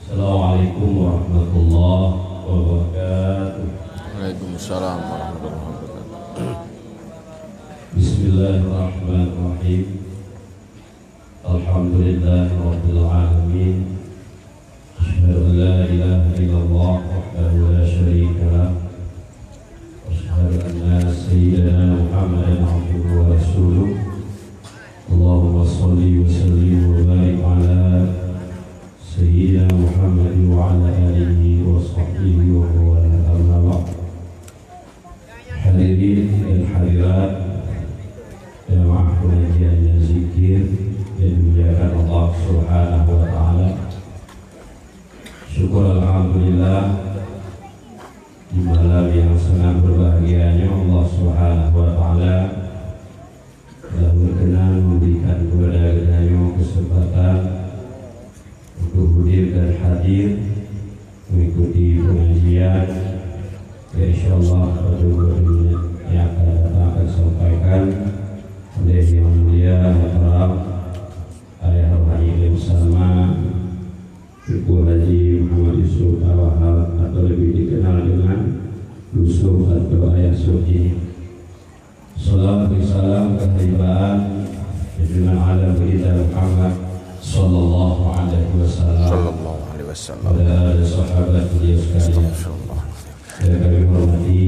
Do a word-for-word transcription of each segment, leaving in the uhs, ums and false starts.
Assalamualaikum warahmatullahi wabarakatuh. Waalaikumsalam warahmatullahi wabarakatuh. Bismillahirrahmanirrahim. Alhamdulillahirabbil alamin. Asyhadu an la ilaha illallah wahdahu la syarika lah. Asyhadu anna sayyidana Muhammadan abduhu wa rasuluh. Allahumma shalli wa sallim wa barik ala sayyidina Muhammad wa ala alihi wa sahbihi wa man walah, amma ba'd. Hadirin dan hadirat jamaah pengajian dan zikir yang dimuliakan Allah Subhanahu wa taala. Syukur alhamdulillah, di malam yang sangat berbahagianya Allah Subhanahu wa taala telah berkenan memberikan kepada kita kesempatan untuk hadir dan hadir mengikuti pengajian. Ya, insyaallah, pada waktu yang akan datang akan disampaikan oleh Yang Mulia Muhtaram Ayah Rohani Lem Salma, Teungku Haji Muhammad Yusuf Al-Wahab atau lebih dikenal dengan Yusuf atau Ayah Suci. Salawat dan salam keharibaan junjungan alam baginda Muhammad sallallahu alaihi wasallam. Sallallahu alaihi wasallam. Kepada sahabat beliau sekalian. Astagfirullah. Yang kami hormati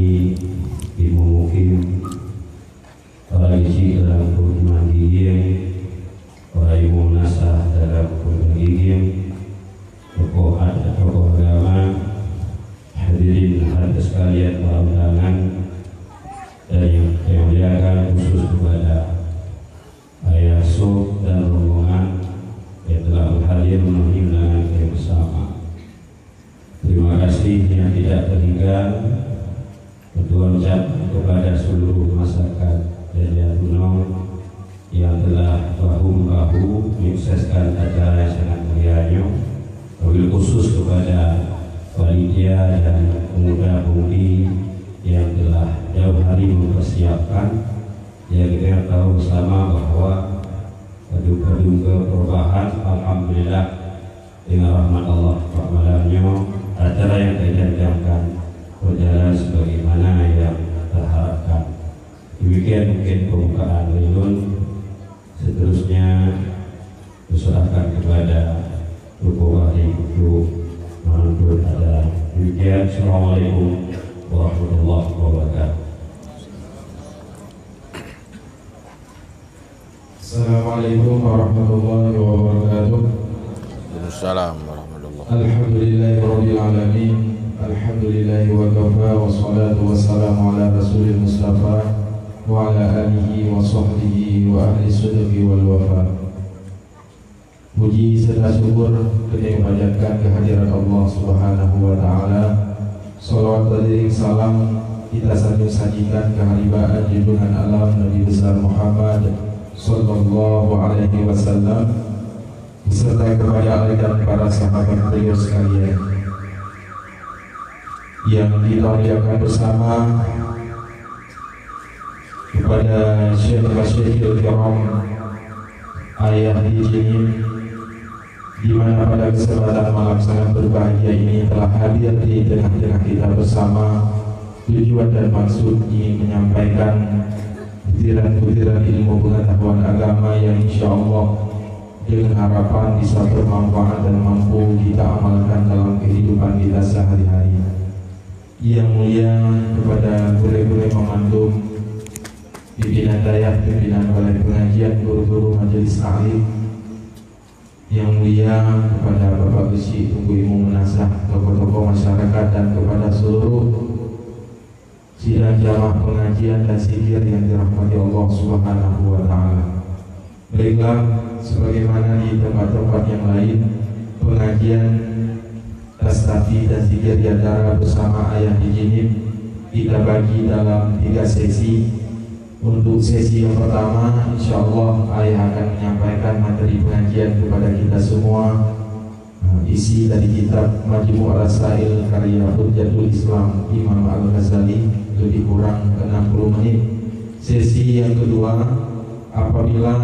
Imam Mukim, para geuchik dalam Perhimpunan Gigieng, para imum meunasah dalam Perhimpunan Gigieng, tokoh adat, tokoh agama, hadirin hadirat sekalian, para undangan, dan yang saya muliakan khusus kepada Ayah Sop dan rombongan yang telah berhadir memenuhi undangan kita bersama. Terima kasih yang tidak terhingga untuk ucap kepada seluruh masyarakat Dayah Tunong yang telah bahu-membahu menyukseskan acara yang sangat mulia nyoe, wabil khusus kepada panitia dan pemuda-pemudi yang telah jauh hari mempersiapkan. Ya, kita tahu bersama bahwa padum-padum keu perubahan, alhamdulillah, dengan rahmat Allah, bak malam nyoe acara yang tajam-jamkan berjalan sebagaimana yang terharapkan. Demikian mungkin pembukaan dari lôn. Seterusnya, kuserahkan kepada Teungku Bahri untuk menuntut acara. Demikian, assalamualaikum warahmatullahi wabarakatuh. Assalamualaikum warahmatullahi wabarakatuh. Waalaikumsalam warahmatullahi. Alhamdulillahirabbil alamin. Alhamdulillahi wa kafa, wassalatu wassalamu ala rasulil mustafa wa ala alihi wa sahbihi wa ahli sidqi wal wafa. Puji serta syukur keuneuk panjatkan kehadirat Allah Subhanahu wa taala. Salawat dan salam kita sanjung sajikan kehariban junjungan alam Nabi besar Muhammad sallallahu alaihi wasallam, beserta kepada ali dan para sahabat beliau sekalian. Yang kita muliakan bersama, kepada Syekh Masyaikhul Kiram, Ayah di Jenin, di mana pada kesempatan malam sangat berbahagia ini telah hadir di tengah-tengah kita bersama. Tujuan dan maksud ingin menyampaikan butiran-butiran ilmu pengetahuan agama yang insya Allah dengan harapan bisa bermanfaat dan mampu kita amalkan dalam kehidupan kita sehari-hari. Yang mulia kepada gurée-gurée meumandum, pimpinan dayah, pimpinan balai pengajian, guru-guru majelis taklim. Yang mulia kepada Bapak Geuchik Teungku Imum Meunasah, tokoh-tokoh masyarakat, dan kepada seluruh sidang jamaah pengajian dan zikir yang dirahmati Allah Subhanahu wa taala. Baiklah, sebagaimana di tempat-tempat yang lain, pengajian tastafi dan zikir di antara bersama Ayah di Jenin kita bagi dalam tiga sesi. Untuk sesi yang pertama, insya Allah Ayah akan menyampaikan materi pengajian kepada kita semua. Nah, isi dari kitab Majmu' Rasail karya Hujjatul Islam Imam Al-Ghazali, lebih kurang enam puluh menit. Sesi yang kedua, apabila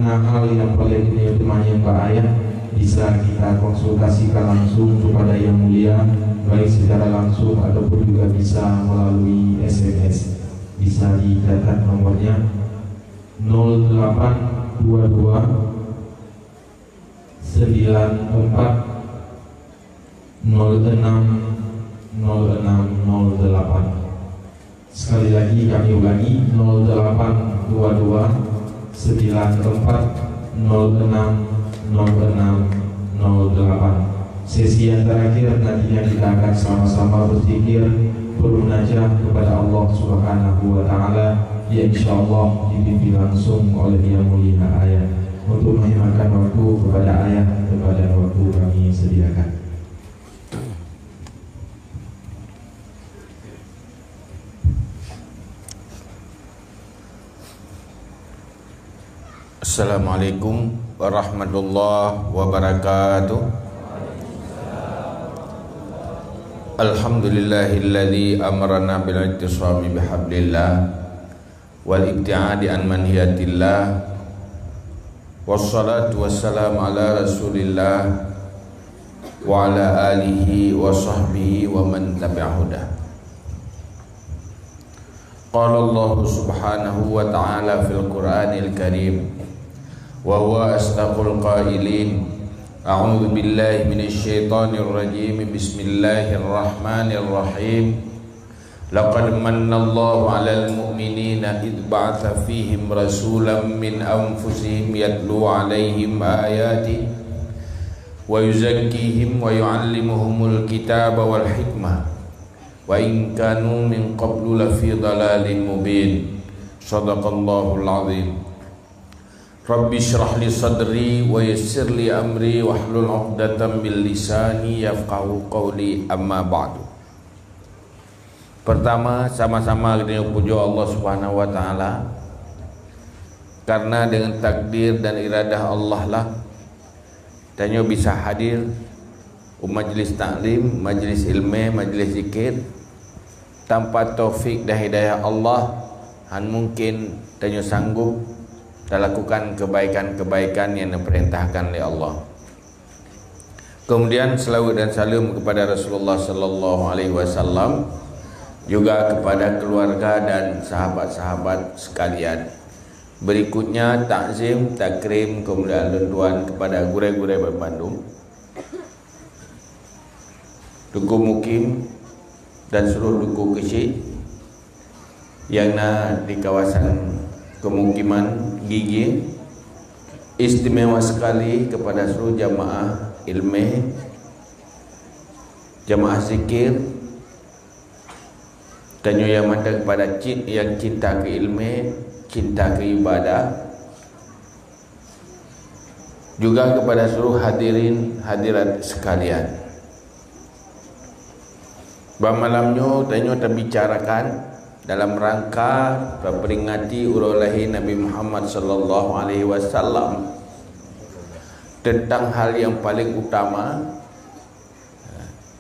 na hal nyang paleng jiteumeung bak Ayah, Bisa kita konsultasikan langsung kepada Yang Mulia, baik secara langsung ataupun juga bisa melalui S M S. Bisa dicatat nomornya, nol delapan dua dua sembilan empat nol enam nol enam nol delapan. Sekali lagi kami ulangi, nol delapan dua dua sembilan empat nol enam nol enam nol delapan. Sesi yang terakhir nantinya kita akan sama-sama berzikir, bermunajah kepada Allah Subhanahu wa Ta'ala, yang insya Allah dipimpin langsung oleh Yang Mulia Ayah. Untuk menghematkan waktu, kepada Ayah, kepada waktu kami sediakan. Assalamualaikum warahmatullahi wabarakatuh. Alhamdulillahilladzi amarana bil i'tisami bihablillah wal ibtiadi an manhiyatillah. Wassalatu wassalamu ala Rasulillah wa ala alihi wa sahbihi wa man tabi'a huda. Qala Allahu subhanahu wa ta'ala fil Qur'anil Karim, wa huwa asdaqul qailin, a'udzu billahi minasy syaithanir rajim, bismillahirrahmanirrahim. Laqad mannallahu 'alal mu'minina idz ba'atsa fihim rasulam min anfusihim yatlu 'alaihim ayatihi wa yuzakkihim wa yu'allimuhumul kitaba wal hikmah wa in kanu min qablu lafi dhalalin mubin. Shadaqallahul 'azim. Rabbi shrah li sadri wa yassir li amri wahlul 'uqdatam min lisani yafqahu qawli, amma ba'du. Pertama, sama-sama geutanyoe pujoe Allah Subhanahu wa Ta'ala, karena dengan takdir dan iradah Allah lah tanyoe bisa hadir u majlis taklim, majlis ilmu, majlis zikir. Tanpa taufik dan hidayah Allah, han mungkin tanyoe sanggup talakukan kebaikan-kebaikan yang diperintahkan oleh Allah. Kemudian selawat dan salam kepada Rasulullah sallallahu alaihi wasallam, juga kepada keluarga dan sahabat-sahabat sekalian. Berikutnya, takzim, takrim, kemuliaan lôn tuan kepada gurée-gurée bandum, Teungku Mukim dan seluruh Teungku Keuchik yang na di kawasan kemukiman Gigi, istimewa sekali kepada seluruh jamaah ilmu, jamaah zikir, tanyoe nyang mantong kepada cit yang cinta keu ilmu, cinta keu ibadah, juga kepada seluruh hadirin hadirat sekalian. Bak malam nyoe tanyoe tabicarakan dalam rangka taperingati uroe lahé Nabi Muhammad sallallahu alaihi wasallam tentang hal yang paling utama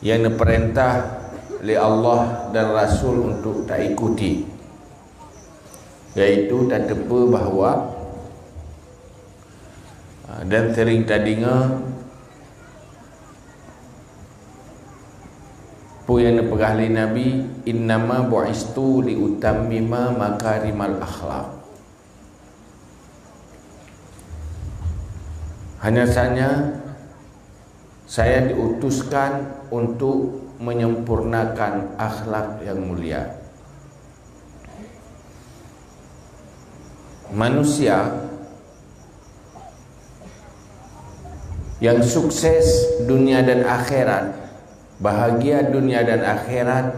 yang diperintah lé Allah dan Rasul untuk taikuti, yaitu tateupeue bahwa, dan sering tadeungoe peue nyang neupeugah lé Nabi, "Innama bu'istu li utammima makarimal akhlak." Hanya saja saya diutuskan untuk menyempurnakan akhlak yang mulia. Manusia yang sukses dunia dan akhirat, bahagia dunia dan akhirat,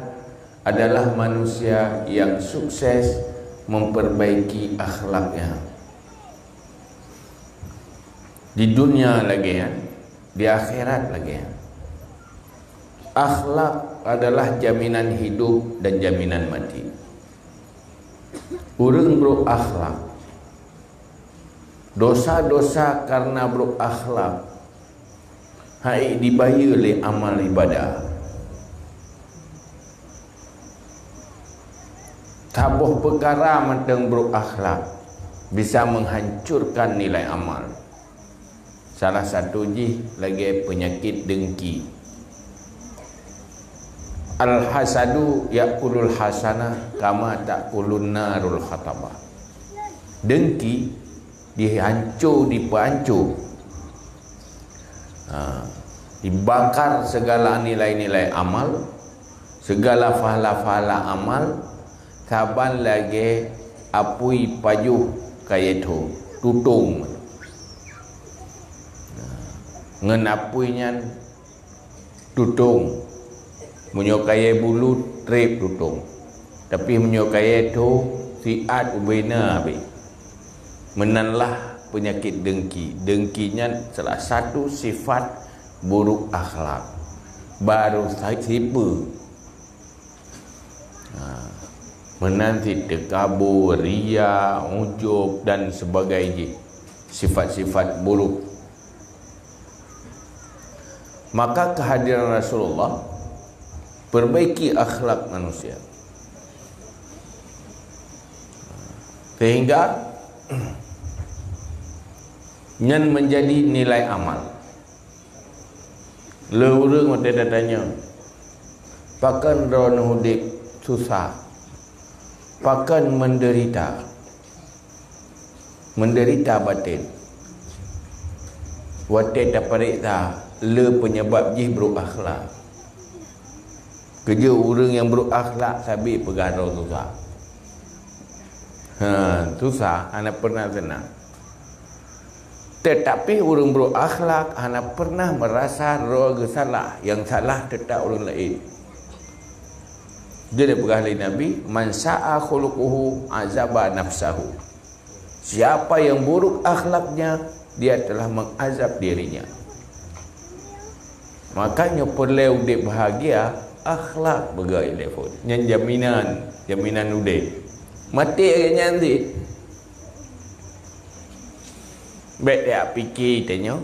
adalah manusia yang sukses memperbaiki akhlaknya. Di dunia lagée nyan, di akhirat lagée nyan. Akhlak adalah jaminan hidup dan jaminan mati. Ureuëng brok akhlak, dosa-dosa karena brok akhlak, han ék dibayeue lé amal ibadah. Saboh peukara mantong brok akhlak bisa menghancurkan nilai amal. Salah satu jih lagée peunyakét dengki. Al-hasadu ya'kulul hasanah kama ta'kulun narul hatabah. Dengki dihanco, dipeuhanco. Ha, dibakar segala nilai-nilai amal, segala pahala-pahala amal, saban lagée apui pajoh kayée tho, tutong. Ngon apui nyan tutong. Meunyoe kayée bulut, treb tutong. Tapi meunyoe kayée tho, siat ubena habéh. Meunanlah peunyakét dengki. Dengki nyan salah satu sifat buruk akhlak. Baru sa-, sipe. Ha. Meunan cit teukabô, ria, ujub dan sebagainya. Sifat-sifat buruk. Maka kehadiran Rasulullah perbaiki akhlak manusia. Sehingga nyan menjadi nilai amal. Le ureuëng watée tatanyong, "Pakon droeneueh udeb susah? Pakon menderita?" Menderita batin. Watée tapareksa le penyebab jih brok akhlak. Keujeuet ureuëng nyang brok akhlak sabe peugah droe susah. Ha, susah, hana pernah seunang. Tetapi ureuëng brok akhlak hana pernah merasa droe geusalah, nyang salah teutap ureuëng laén. Jadi peugah lé Nabi, "Man sa'a khuluquhu azaba nafsahu." Siapa yang buruk akhlaknya, dia telah mengazab dirinya. Makanya peureulée udeb bahagia, akhlak beugét lé phon. Nyan jaminan, jaminan udeb. Maté lagée nyan cit. Bék tajak pike tanyoe.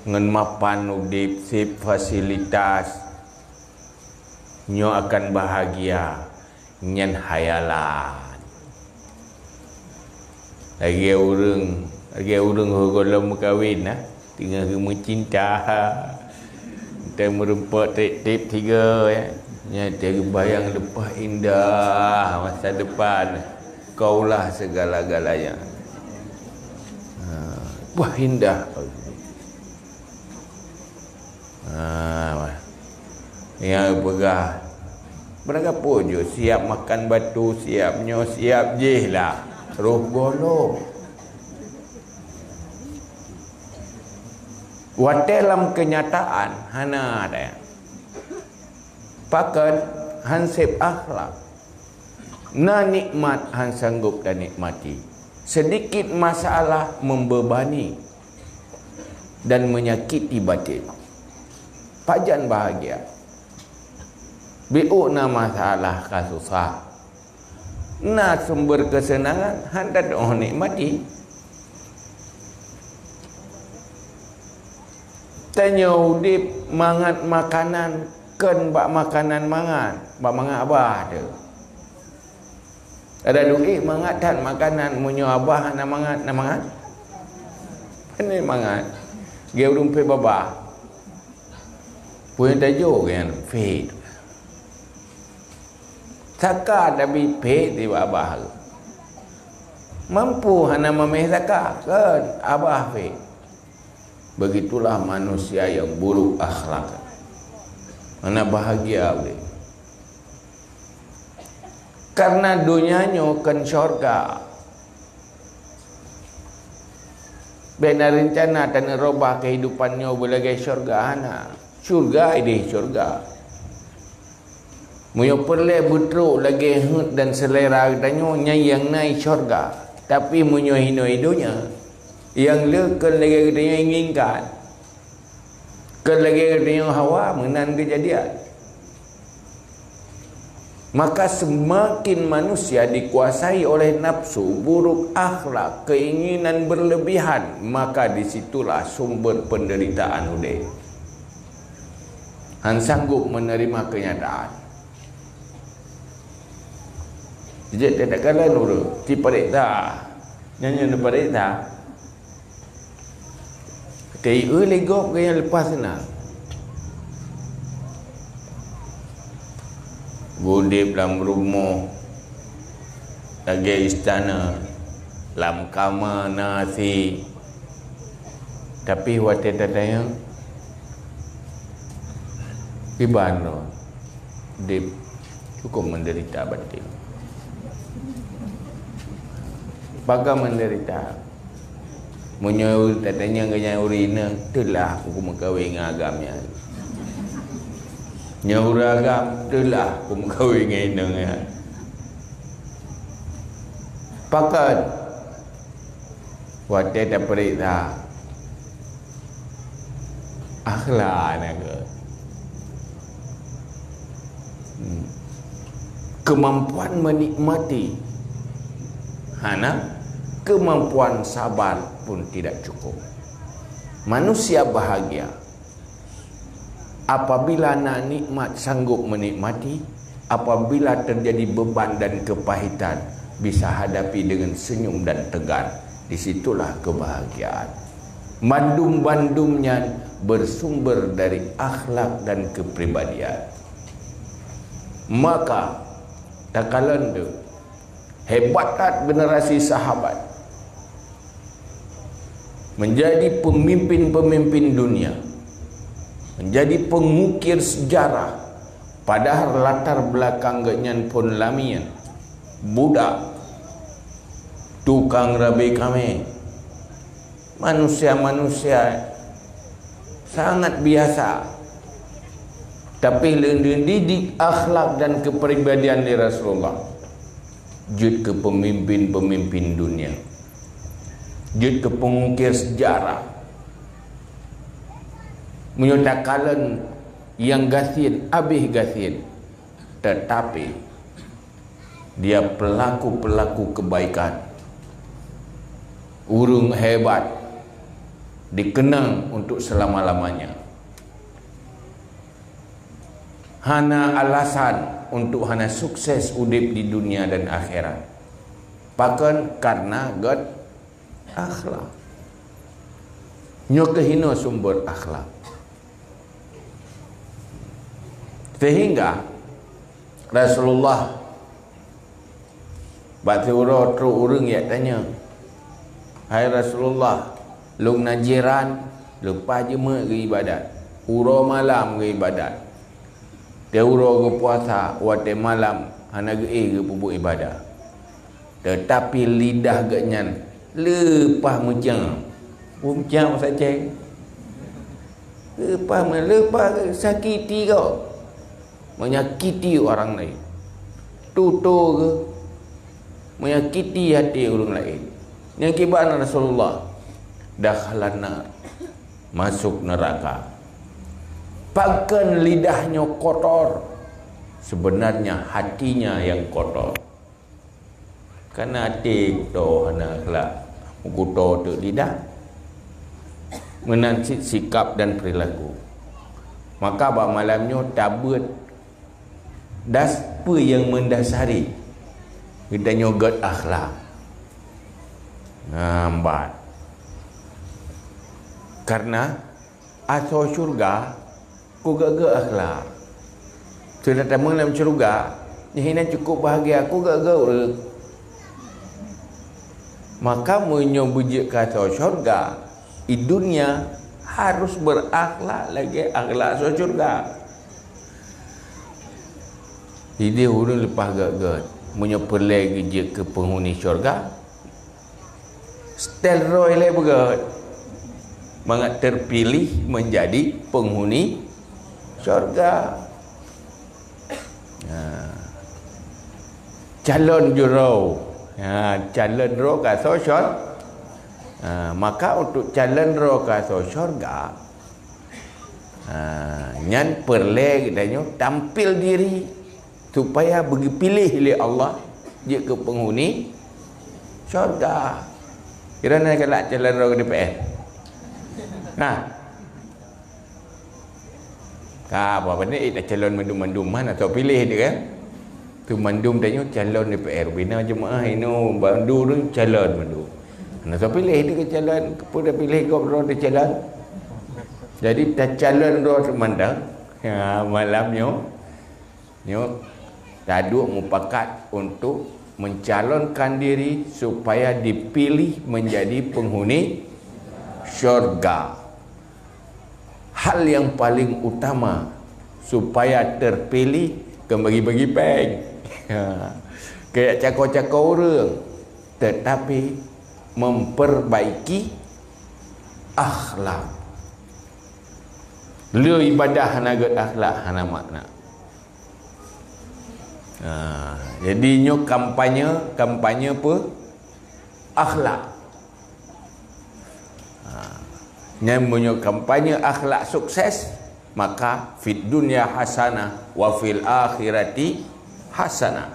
Ngon mapan udeb, seb fasilitas, nyoe akan bahagia. Nyan hayalan. Lagée ureuëng, lagée ureuëng ho gohlom meukawen na, teungoh geumeucinta. Teumeureumpok treb-treb tiga, ya. Nyan teubayang leupah indah masa depan. Kaulah segala-galanya. Ha, leupah indah. Ha, nyang peugah, beurangkapeue jeuet, siap makan batu, siap nyoe, siap jih lah. Roh gohlom. Watée lam keunyataan, hana ada. Pakon? Hanseb akhlak. Na nikmat han sanggob tanikmati. Sedikit masalah membebani dan menyakiti batin. Pajan bahagia. Biôk na masalah ka susah. Na sumber kesenangan han tatoh nikmati. Tanyoe udeb mangat makanan kon bak makanan mangat, bak mangat abah teuh. Ada duek mangat that makanan, meunyoe abah hana mangat, na mangat? Hana mangat. Geu ureuëng pih babah. Peue nyang tajok nyan pih. Saka tabi pih di babah. Mampu hana mameh saka, kon abah pih. Begitulah manusia yang buruk akhlak. Hana bahagia uleh. Karena donya nyoe kon syurga. Bék na reuncana taneurubah keuhidupan nyoe beulagée syurga, hana. Syurga ideh syurga. Meunyoe peureulée beutrok lagée heuet dan seulera geutanyoe, nyan nyang na i syurga. Tapi meunyoe hinoe i donya, nyang le kon lagée geutanyoe inginkan. Kon lagée geutanyoe hawa, meunan keujadian. Maka seumaken manusia dikuasai oleh nafsu, buruk akhlak, keinginan berlebihan, maka di situlah sumber penderitaan udeh. Han sanggob menerima kenyataan. Jeuet teuka lôn ureuëng, tipareksa. Nyan nyang neupareksa. Teu lé gob nyang leupah seunang. Udeb lam rumoh lagée istana, lam kama na asi. Tapi watée tatanyong, kiban droe, udeb cukup menderita batin. Pakon menderita? Meunyoe tatanyong keu nyang ureueng inong, "Teulah ku meukawen ngon agam nyan." Nyang ureueng agam, "Teulah ku meukawen ngon inong nyan." Pakon? Watée tapeuriksa akhlak na keuh. Hmm. Kemampuan menikmati hana, kemampuan sabar pun tidak cukup. Manusia bahagia apabila na nikmat sanggup menikmati, apabila terjadi beban dan kepahitan bisa hadapi dengan senyum dan tegar. Di situlah kebahagiaan. Bandum-bandum nyan bersumber dari akhlak dan kepribadian. Maka, takalon tu, hebat that generasi sahabat menjadi pemimpin-pemimpin dunia, menjadi pengukir sejarah, padahal latar belakang geuhnyan phon lamian, budak, tukang rabe kamé, manusia-manusia sangat biasa. Tapi lé didik akhlak dan kepribadian lé Rasulullah, jeuet keu pemimpin-pemimpin dunia, jeuet keu pengukir sejarah. Meunyoe takalon nyang gasien, abéh gasien, tetapi dia pelaku-pelaku kebaikan, ureueng hebat, dikenang untuk selama-lamanya. Hana alasan untuk hana sukses udeb di dunia dan akhirat. Pakon? Karena gét akhlak. Nyoe keuh hinoe sumber akhlak. Sehingga Rasulullah bak siuroe trok ureueng jak tanyong, "Hai Rasulullah, lôn na jiran leupah jeumeuk geuibadat, uroe malam geuibadat. Teuuroe geupuasa, watée malam hana geuéh geupeubuet ibadat." Teutapi lidah geuhnyan leupah meucang. Meucang sacée. Leupah, leupah sakiti gob. Menyakiti orang lain. Tutoe geuh. Menyakiti até ureueng laén. Nyang kiban Rasulullah, "Dakhalan nar." Masuk neraka. Pakon lidah nyoe kotor? Sebenarnya hatinya yang kotor. Karena até kuto hana akhlak, meukuto teuk lidah. Meunan cit sikap dan perilaku. Maka bak malam nyoe tabeuet das peue nyang mendasari geutanyoe gét akhlak. Ngambat. Karena asoe syurga, ku gét-gét akhlak. Sudah tamong lam syurga, nyan cukup bahagia, ku gét-gét ureueng. Maka meunyoe beujeuet keu asoe syurga, di dunia harus berakhlak lagée akhlak asoe syurga. Ideh ureueng leupah gét-gét, meunyoe peureulée geujeuet keu penghuni syurga, setel droe lé beugét, mangat terpilih menjadi penghuni syurga. Ha. Calon jurau. Ha, calon droe keu asoe syur-, ha, maka untuk calon droe keu asoe syurga, ha, nyan peureulée geutanyoe tampil diri. Supaya beugeupiléh lé Allah jeuet keu penghuni syurga. Kira na galak calon droe keu D P R. Nah. Ka apa bani eh, calon mandum-mandum mana tau piléh dia kan? Tu mandum tanyoe calon D P R. Bina jeumaah inoe bandum calon mandum. Hana tau piléh dia ke calon, keu peue piléh gob droe teu calon? Jadi tacalon droe teumantong, ha, malam nyoe, nyoe taduek mupakat untuk mencalonkan diri supaya dipilih menjadi penghuni syurga. Hal yang paling utama supaya terpilih bukan bagi-bagi péng. Ha. Kayak cako-cako ureuëng, tetapi memperbaiki akhlak. Le ibadah hana gét akhlak, hana makna. Ha, jadi nyoe kampanye, kampanye apa? Akhlak. Ha, nyan meunyoe kampanye akhlak sukses, maka fid dunya hasanah wa fil akhirati hasanah.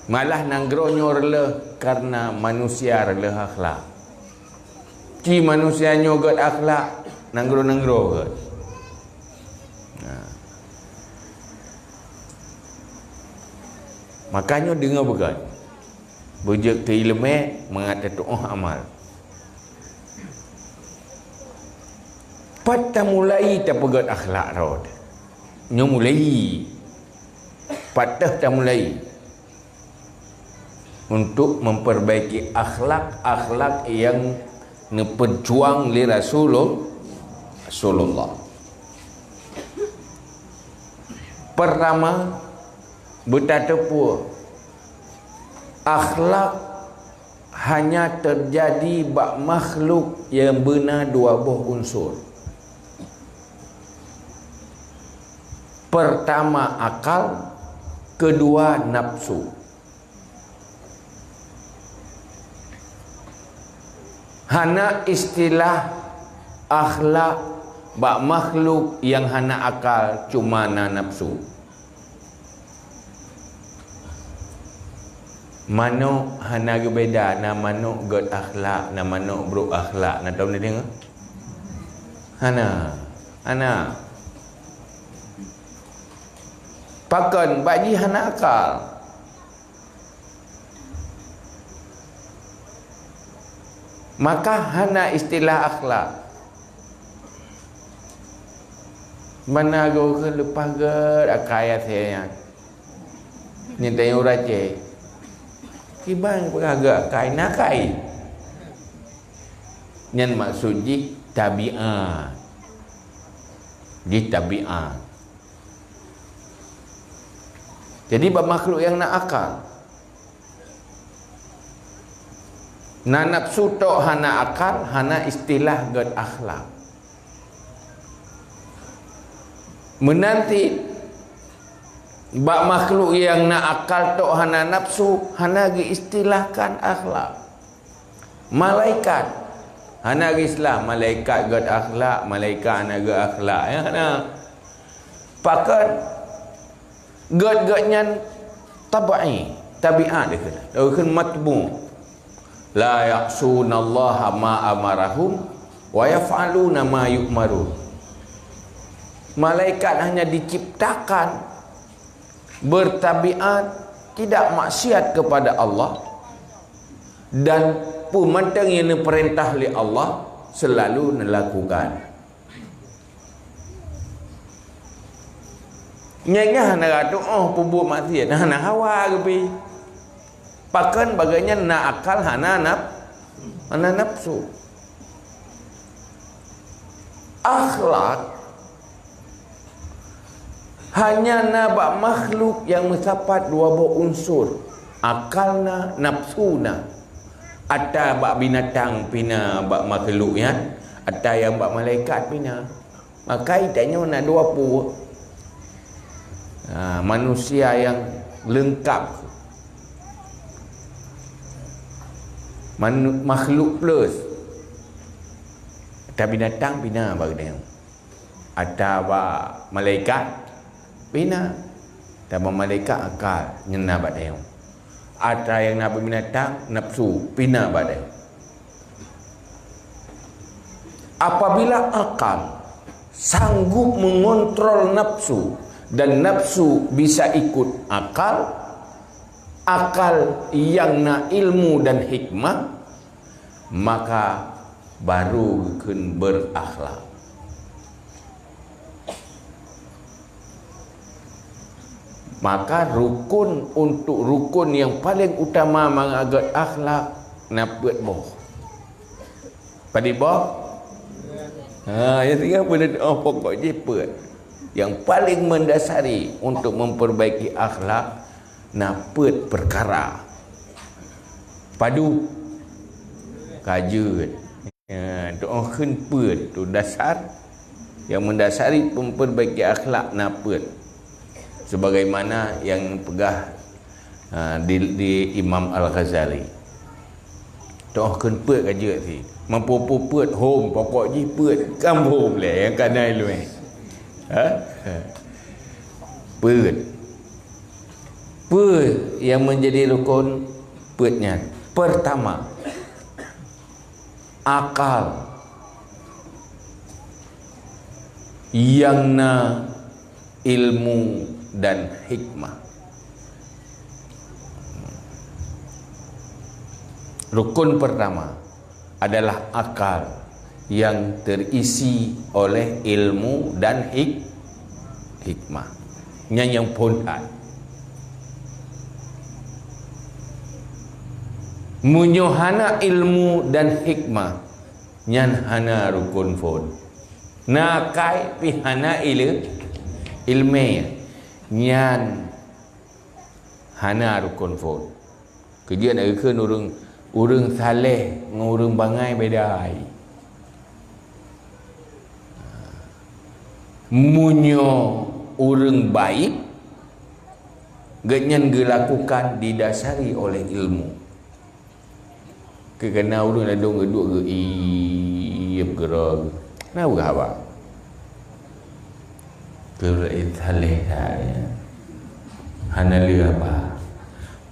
Malah nanggroe nyoe reuloh karena manusia reuloh akhlak. Ci manusia nyoe gét akhlak, nanggroe-nanggroe gét. Nah. Makanya dengar bukan. Beujeuet keu iéleumé mangat tatuoh amal. Pat tamulai tapeugét akhlak rot. Nyoe mulai. Pat teuh tamulai. Untuk memperbaiki akhlak-akhlak yang neupeujuang lé Rasulul-, Rasulullah. Pertama, beutateupeue akhlak hanya terjadi bak makhluk nyang beuna dua boh unsur. Pertama akal, kedua nafsu. Hana istilah akhlak bak makhluk nyang hana akal, cuma na nafsu. Manok hana geubeda, na manok gét akhlak, na manok brok akhlak. Na tom deungoe? Hana. Hana. Pakon? Bak jih hana akal. Maka hana istilah akhlak. Mana goh keu leupah gét akai asée nyan. Nyan tanyong uracée. Kiban peugah gét akai, na akai. Nyan maksud jih tabiat. Jih tabiat. Jadi bak makhluk nyang na akal. Na nafsu tok hana akal, hana istilah gét akhlak. Meunan cit bak makhluk nyang na akal tok hana nafsu, hana geuistilahkan akhlak. Malaikat. Hana geuistilah malaikat gét akhlak, malaikat hana gét akhlak. Ya, hana. Pakon? Gét-gét nyan tabai, tabiat dikheun. Dikheun matbu. La ya'sunallaha ma amarahum wa yaf'aluna ma yu'marun. Malaikat hanya diciptakan bertabiat tidak maksiat kepada Allah dan peue mantong nyang neupeurintah lé Allah selalu neulakukan. Nyan hana ratuoh peubuet maksiat, hana hawa geupi. Pakon bagai nyan na akal hana naf-, hana nafsu. Akhlak hanya na bak makhluk nyang meusapat dua boh unsur, akal na, nafsu na. Ata bak binatang pih na bak makhluk nyan, ata nyang bak malaikat pih na. Maka tanyoe na dua peue. Ha, manusia nyang leungkap. Manu-, makhluk plus. Ata binatang pih na bak geutanyoe. Ata bak malaikat pih na. Ata bak malaikat akal, nyan na bak tanyoe. Ata nyang na bak binatang, nafsu, pih na bak tanyoe. Apabila akal sanggup mengontrol nafsu dan nafsu bisa ikut akal, akal yang na ilmu dan hikmah, maka baru geukheun berakhlak. Maka rukun, untuk rukun nyang paleng utama mangat akhlak, na peuet boh. Padum boh? Ha, nyang tinggai peuet, oh, pokok jih peuet. Nyang paleng mendasari untuk memperbaiki akhlak, na peuet peukara. Padum? Ka jeuet. Ya, doa kheun peuet tu dasar, yang mendasari memperbaiki akhlak na peuet. Sebagaimana yang peugah, ha, di, di Imam Al-Ghazali. Doa kheun peuet ka jeuet si. Mampu peuet hom, pokok jih peuet. Kan hom lé, yang kana ilmu. Ha? Peuet. Peue yang menjadi rukun peuet nyan? Pertama, akal yang na ilmu dan hikmah. Rukun pertama adalah akal yang terisi oleh ilmu dan hik-, hikmah. Nyan nyang phon that. Meunyoe hana ilmu dan hikmah, nyan hana rukun phon. Na akai pih hana ile-, ilmé, nyan hana rukun phon. Keujeuet na geukheun ureuëng, ureuëng saleh ngon ureuëng bangai beda. Meunyoe ureuëng baik, gobnyan geulakukan didasari oleh ilmu. Keu kana ureuëng ladôm geuduek geu ieb geura geu. Na peugah haba? Keu saleh that, ya. Hana lé haba.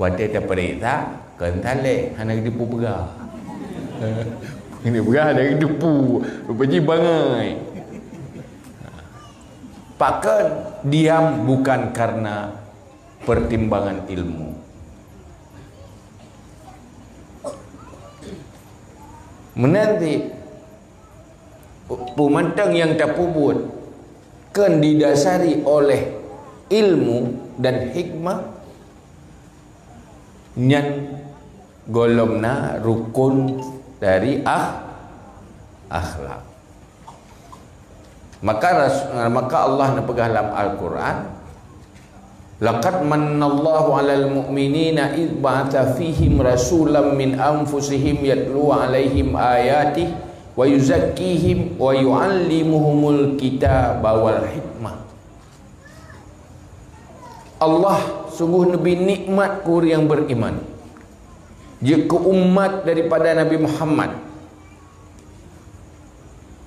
Watée tapareksa, kon saleh, hana geuteupeue peugah. Ini peugah hana geuteupeue, rupa jih bangai. Pakon diam bukan karena pertimbangan ilmu. Meunanti peumantang nyang tapeubuet kon didasari oleh ilmu dan hikmah, nyan gohlom na rukun dari akh-, akhlak. Maka ras-, maka Allah neupeugah lam Al-Quran, "Laqad mannallahu 'alal mu'minina idz ba'atsa fihim rasulam min anfusihim yatlu 'alaihim ayatihi wa yuzakkihim wa yu'allimuhumul kitaba wal hikmah." Allah sungguh neubi nikmat keu ureuëng nyang beriman, jeuet keu umat daripada Nabi Muhammad.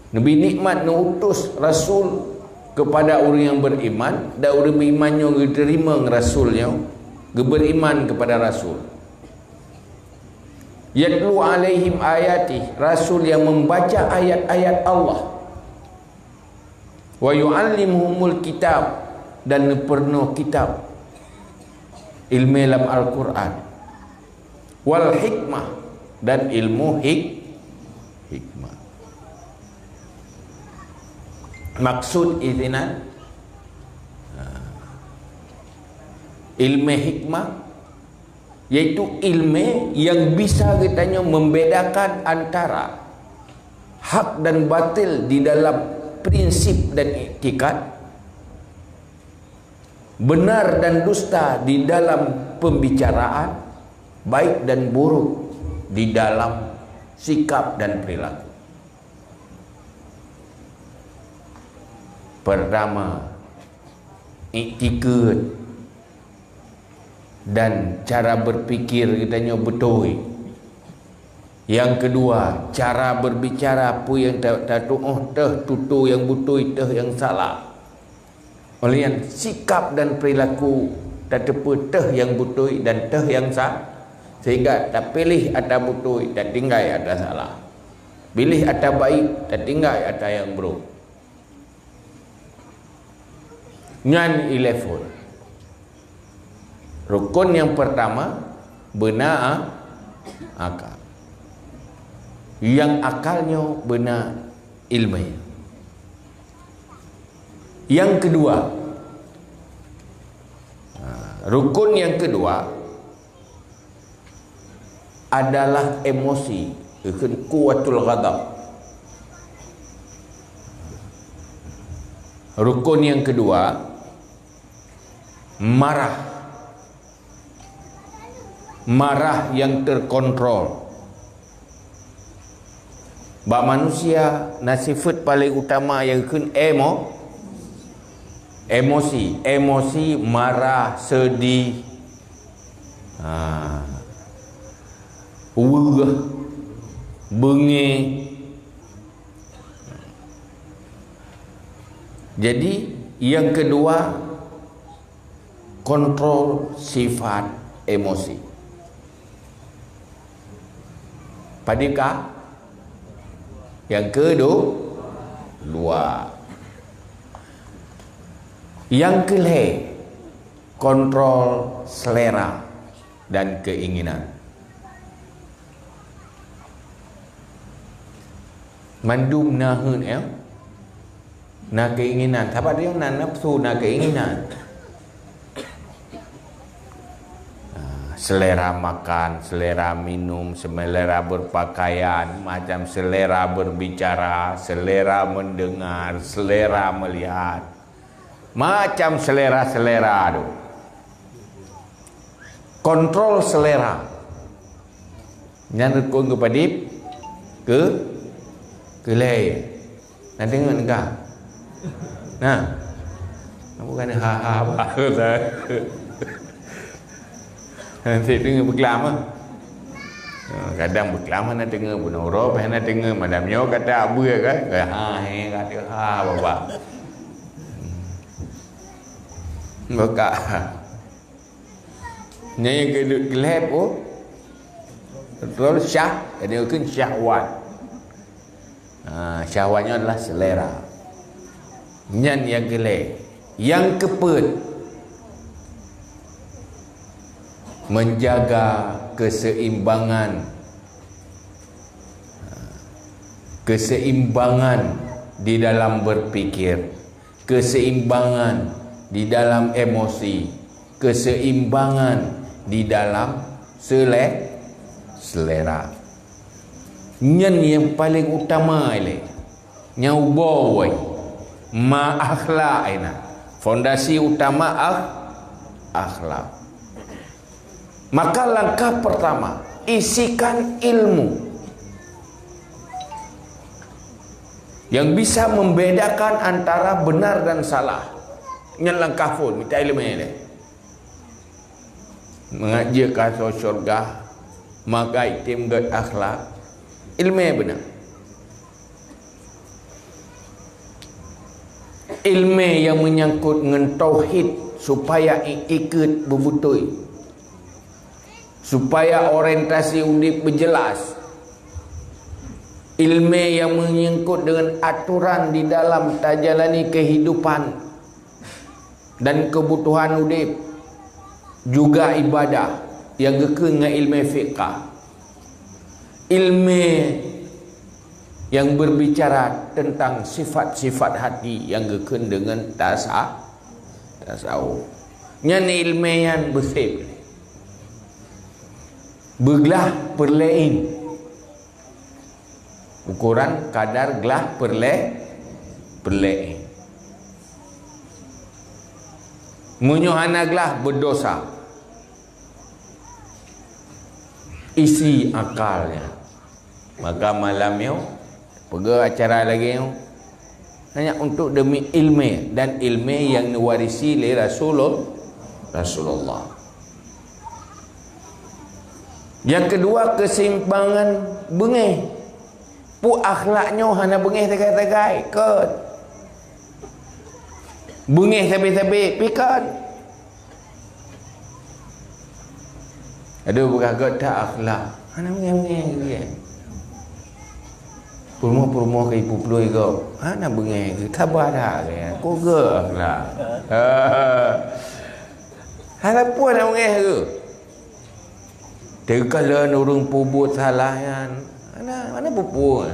Neubi nikmat neuutus rasul kepada ureuëng nyang beriman, dan ureuëng beriman nyoe geuteurimong rasul nyoe, geuberiman kepada rasul. Yatlu 'alaihim ayatihi, rasul yang membaca ayat-ayat Allah. Wa yu'allimuhumul kitab, dan neupeurunoe kitab, ilmu lam Al-Quran, wal hikmah, dan ilmu hik-, hikmah. Maksud isinan, ha, ilmu hikmah, yaitu ilmu yang bisa geutanyoe membedakan antara hak dan batil di dalam prinsip dan iktikad, benar dan dusta di dalam pembicaraan, baik dan buruk di dalam sikap dan perilaku. Pertama, iktikad dan cara berpikir geutanyoe beutôi. Yang kedua, cara berbicara, peue nyang ta-, tatuoh, teuh tutoe nyang beutôi, teuh nyang salah. Oleh nyan, sikap dan perilaku tateupeue teuh nyang beutôi dan teuh nyang sa-, sehingga tapiléh ata beutôi, tatinggai ata salah. Piléh ata baik, tatinggai ata nyang brok. Nyan ilée phon. Rukun nyang pertama, beuna a-, akal. Nyang akal nyoe beuna ileumèe. Nyang keudua, ha, rukon nyang keudua adalah emosi, ikheun kuwatul ghadab. Rukon nyang keudua, marah. Marah nyang terkontrol. Bak manusia na sifat paleng utama nyang kheun emo-, emosi. Emosi marah, sedih, ha, weueh, beungéh. Jadi, nyang keudua, kontrol sifat emosi. Padum ka? Nyang keudua. Nyang keulhèe, kontrol selera dan keinginan. Mandum na heuet, ya. Na keinginan. Saban tanyoe na nafsu, na keinginan. Ah, selera makan, selera minum, selera berpakaian, macam selera berbicara, selera mendengar, selera melihat. Macam selera-selera tu. Kontrol selera. Nyan rukon keupadum? Keu-, keulhèe. Na deungoe ka? Na. Bukan ha-ha bah. Nanti deungoe beuklam, ah. Ha, kadang beuklam hana deungoe, bunoe uroe pih hana deungoe, malam nyoe ka ta beue kan? Ka ha, he, ka ta ha, baba. Buka. Nyan nyang keu-, keulhèe, oh. Betul, syah, jadi mungkin syahwat. Ha, syahwat nyoe adalah selera. Nyan nyang keulhèe. Nyang keupeuet, menjaga keseimbangan. Keseimbangan di dalam berpikir, keseimbangan di dalam emosi, keseimbangan di dalam sele-, selera. Nyan nyang paleng utama ilèe. Nyang ubé wai. Ma akhlak inan. Fondasi utama akh-, akhlak. Maka langkah pertama, isikan ilmu yang bisa membedakan antara benar dan salah. Nyan langkah phôn, mita ileumèe deh. Mangat jeuet keu asoe syeuruga, maka item gét akhlak, ileumèe beuna. Ileumèe nyang meunyangkot ngon tauhid, supaya iktikeuet beubeutôi, supaya orientasi udép beujeulaih. Ileumèe nyang meunyangkot deungon atoran di dalam tajalani keuhidupan dan keubutuhan udép, juga ibadah nyang geukheun ngon ileumèe fiqah. Ileumèe nyang berbicara teuntang sifat-sifat hati nyang geukheun deungon tasa-, tasawuf. Nyan ileumèe nyan beusép. Beuglah peureulèe. Ukoran kadar glah peureulèe, peureulèe. Meunyoe hana glah, beudosa. Isi akalnya. Maka malam nyoe, peugah acara lagèe nyoe, hanya untuk demi ileumèe, dan ileumèe nyang neuwarisi lé Rasulul-, Rasulullah. Nyang keudua, keuseimbangan beungèh. Peue akhlak nyoe hana beungèh sagai-sagai, kon. Beungèh sabe-sabe, pi kon. Aduh, beugah gét that akhlak. Hana beungèh-beungèh lé. Peurumoh-peurumoh ka ipeuplueng gob. Hana beungèh geuh, saba that geuh. Ko geuh akhlak. Hana peue hana beungèh geuh. Teukalon ureueng peubuet salah nyan, Mana, mana pupuk?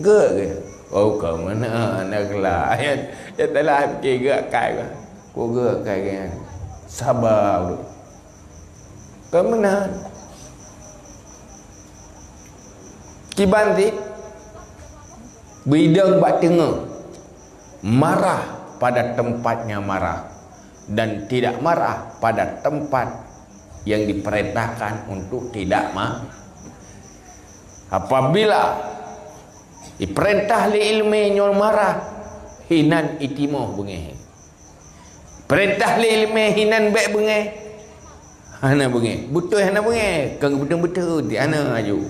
Geuh ke? Oh, kau mana anak kelak? Ya, ya telah fikir geuh akai. Ku geuh akai ke? Sabar. Kau mana? Kiban ti bidang bak teungoh. Marah pada tempatnya marah dan tidak marah pada tempat yang diperintahkan untuk tidak ma-, apabila diperintah lé ileumé nyoe marah, hinan itimoh beungéh. Perintah lé ileumé hinan bék beungéh. Hana beungéh. Beutôi hana beungéh. Kon beutôi-beutôi hana aju.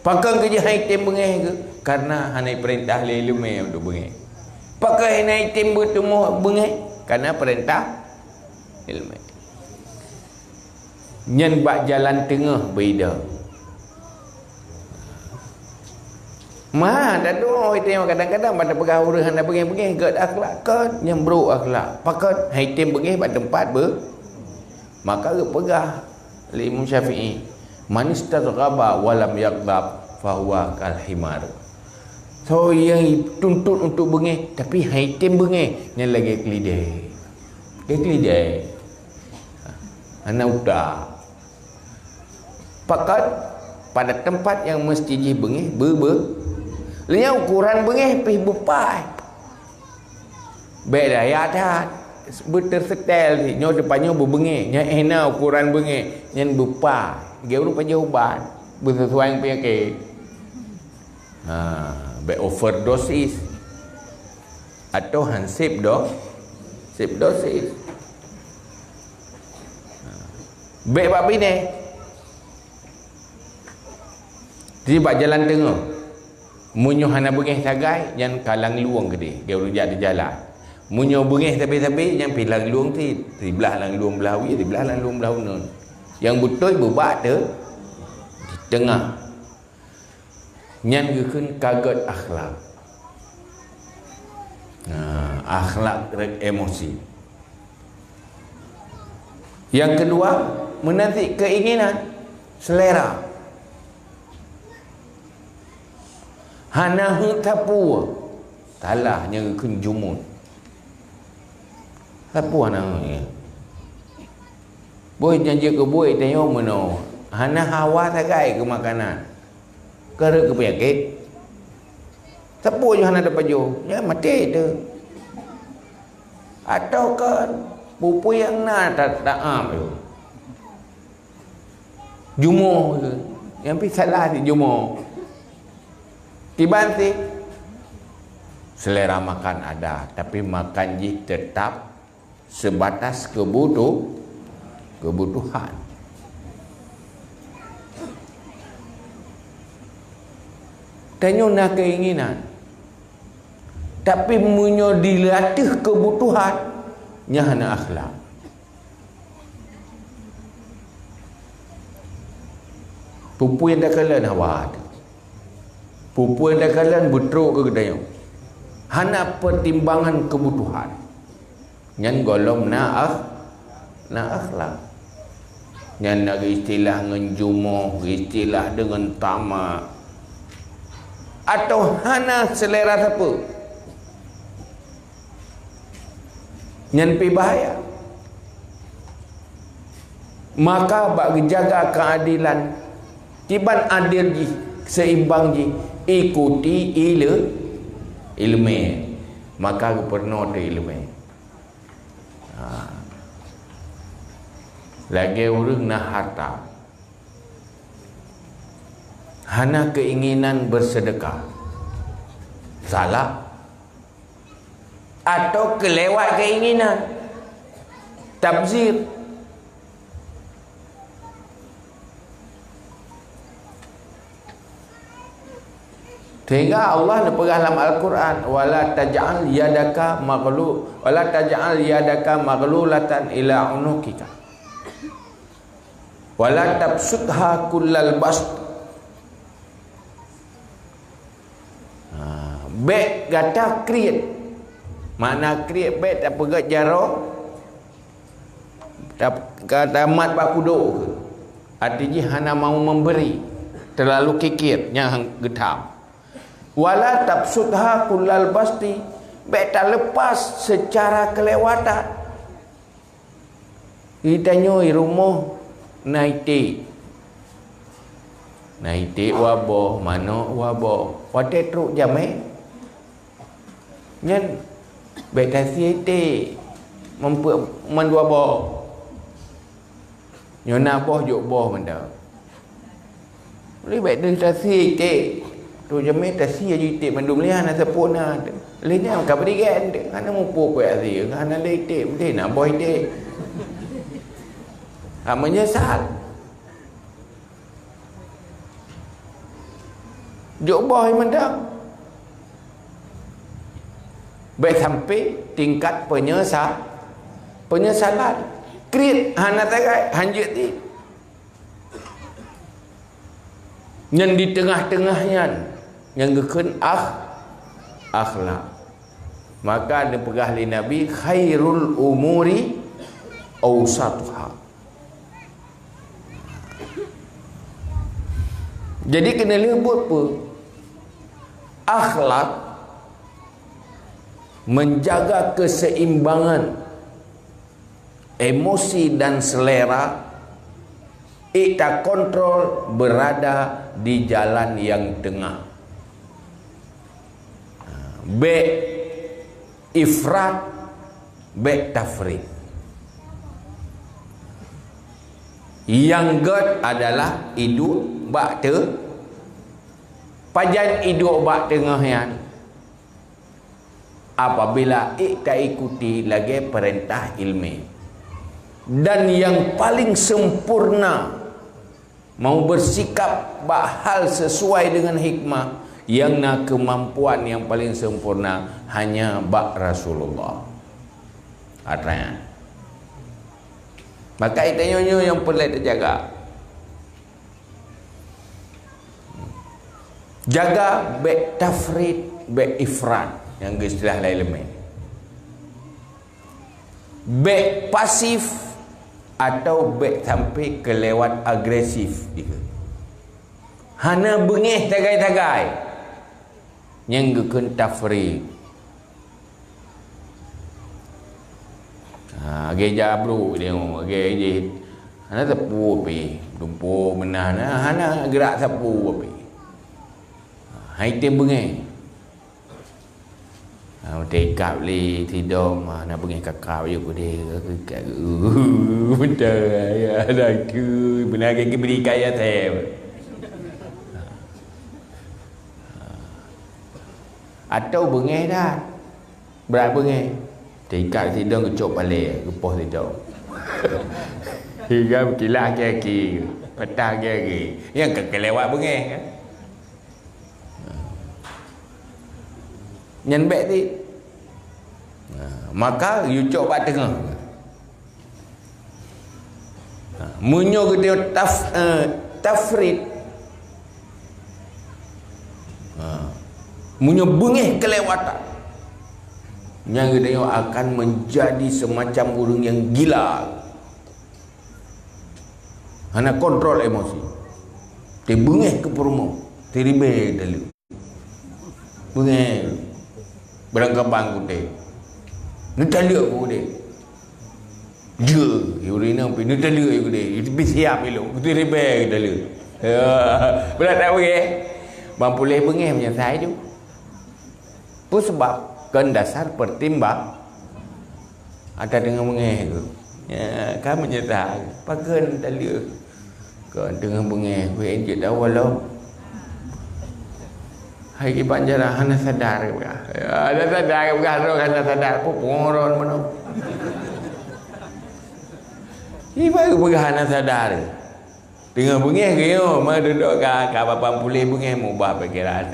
Pakon keu jih hai tem beungéh ke? Karena hana perintah lé ileumé untuk beungéh. Pakon hana tem beuteumoh beungéh? Karena perintah ileumé. Nyan bak jalan teungoh beda. Ma, dak doh itu yang kadang-kadang pada peugah ureuëng hana beungéh-beungéh gét akhlak kan, nyang brok akhlak. Pakon hai tem beungéh bak tempat be-, maka geupeugah lé Imam Syafi'i, "Man istaghdaba wa lam yaghdab fahuwa kal himar." So yang tuntut untuk beungéh tapi hai tem beungéh, nyan lagée keulidai. Lagée keulidai. Hana utak. Pakon pada tempat yang mesti jih beungéh be-, be-, lé nyan ukuran beungéh pih beupai. Bék daya that. Beutersetel si nyoe depan nyoe beubeungéh. Nyan hina ukuran beungéh. Nyan beupai. Geu ureuëng pajoh ubat. Beusesuai peunyakét. Ha, bék overdosis. Atau hansip do, sip dosis. Ha. Bék bak binéh. Di bak jalan teungoh. Meunyoe hana beungéh sagai, nyan ka langlueng keudeh, geu ureuëng jak di jalan. Meunyoe beungéh sabe-sabe, nyan pih langlueng cit. Siblah langlueng blah wie, siblah langlueng blah uneun. Nyang beutôi beubak teu-, di teungoh. Nyan geukheun ka gét akhlak. Nah, akhlak rek emosi. Yang kedua, meunan cit keinginan, selera. Hana heuet sapeue, salah nyang geukheun jumut. Sapeue hana heuet? Boh nyang jeuet keu buet tanyoe meunoe, hana hawa sagai keu makanan. Kareuet keu peunyakét. Sapeue jih hana tapajoh, nyan maté teuh. Atawa kan, peue-peue nyang na ta-, taam tu. Jumoh tu. Nyang pih salah di jumoh. Kiban sih, selera makan ada, tapi makan jih tetap sebatas kebutuh-, kebutuhan. Tanyoe na keinginan. Tapi meunyoe dilatih kebutuhan, nyan hana akhlak. Peue-peue nyang takalon hawa teuh. Peue-peue nyang takalon beutrok keu geutanyoe. Hana pertimbangan kebutuhan. Nyan gohlom na akh-, na akhlak. Nyan na geuistilah ngon jumoh, geuistilah deungon tamak. Atau hana selera sapeue. Nyan pih bahaya. Maka bak geujaga keadilan, kiban adil jih, seimbang jih, ikuti ile-, ileumé. Maka geupeurunoe teuh ileumé. Ha. Lagée ureuëng na harta, hana keinginan bersedekah. Salah. Atau keulewat keinginan. Tabzir. Sehingga Allah neupeugah lam Al-Quran, "Wala taj'al yadaka maghlu-, wala taj'al yadaka maghlulatan ila unuqika. Wala tabsutha kullal bast." Ha, bék gata kriet. Makna kriet bék tapeugét jaroe, tap-, ka tamat bak kudok. Arti jih hana mau memberi, terlalu kikir, nyan geutham. Wala tabsutha kullal basti, bèk taleupas seucara keulewatan. Geutanyoe i rumoh na iték. Na iték waboh, manok waboh. Watèe trok jamèe, nyan bèk tasie iték, meupeuet mandua boh. Nyoe na boh, jok boh mantong. Lé bèk deuh tasie iték. Tu jamèe tasie aju iték mandum lé hana sapeue na. Lé nyan ka bri gèt, hana muphom keu asie, hana lé iték, meusti na boh iték. Ha, meunyeusal. Jok boh mantong. Bèk sampai tingkat penyesa-, penyesalan. Kriet hana tagai, hanjeuet di. Nyan di teungoh-teungoh nyan, nyang geukheun akh-, akhlak. Maka neupeugah lé Nabi, "Khairul umuri awsatuha." Jadi keuneulheueh buet peue? Akhlak, menjaga keseimbangan emosi dan selera, ék takontrol, berada di jalan yang tengah. Bèk ifrat, bèk tafrit. Nyang gèt adalah iduek bak te-, pajan iduek bak teungoh nyan. Apabila ék taikuti lagèe peurintah ileumèe. Dan nyang paling sempurna, mau bersikap bak hal sesuai dengan hikmah, nyang na keumampuan nyang paling sempurna hanya bak Rasulullah. Atra nyan. Maka geutanyoe nyoe nyang peureulèe tajaga. Jaga bèk tafrit, bèk ifrat, nyang geuistilah lé ileumèe. Bèk pasif atau bèk sampai keulewat agresif. Hana beungèh sagai-sagai. Nyang geukheun tafrit. Ha, lagèe jabrok dia, lagèe jih. Hana sapeue pih, tumpôk meunan, hana geurak sapeue pih. Ha, hai tem beungèh. Ha, teuikab lé sidom, ha, na beungèh kakab yue keudeh, ikat, uh, beutôi, ya, dah tu, beuna lagèe geubri kaya tem. Atau beungèh dah. Brat beungèh. Teuikab sidong geucok palèe, geupoh sidong. Hingga kilah kaki, patah kaki. Nyang ka keulewat beungèh kan? Nyan bèk ti. Nah, maka geucok bak teungoh. Ha, meunyoe geutanyoe taf-, eh, tafrit, ha, meunyoe beungèh keulewatan, nyan geutanyoe akan menjadi semacam ureueng nyang gila. Hana kontrol emosi. Teubeungèh keu peurumoh, teuribèe teuh. Beungèh. Beurangkabang kudeh. Neutaleuek kudeh. Jeuet, ureueng inong pih neutaleuek kudeh. Pih siap ilok. Kudeh ribèe taleuek. Ya. Brat tak beungèh? Bang puléh beungèh meunyo sai tu. Peue sabab? Kon dasar pertimbang. Ata teungoh beungèh tu. Ya, ka meunyeusai. Pakon taleuek. Kon teungoh beungèh, wéh jeuet awai lom. Hai kiban jalan hana sadar peugah. Ya, hana sadar peugah, droe hana sadar. Peue pengorong meunoe. Iban peugah hana sadar. Teungoh beungèh geuh, ma dudoe ka, ka babah puléh beungèh mubah pikeran.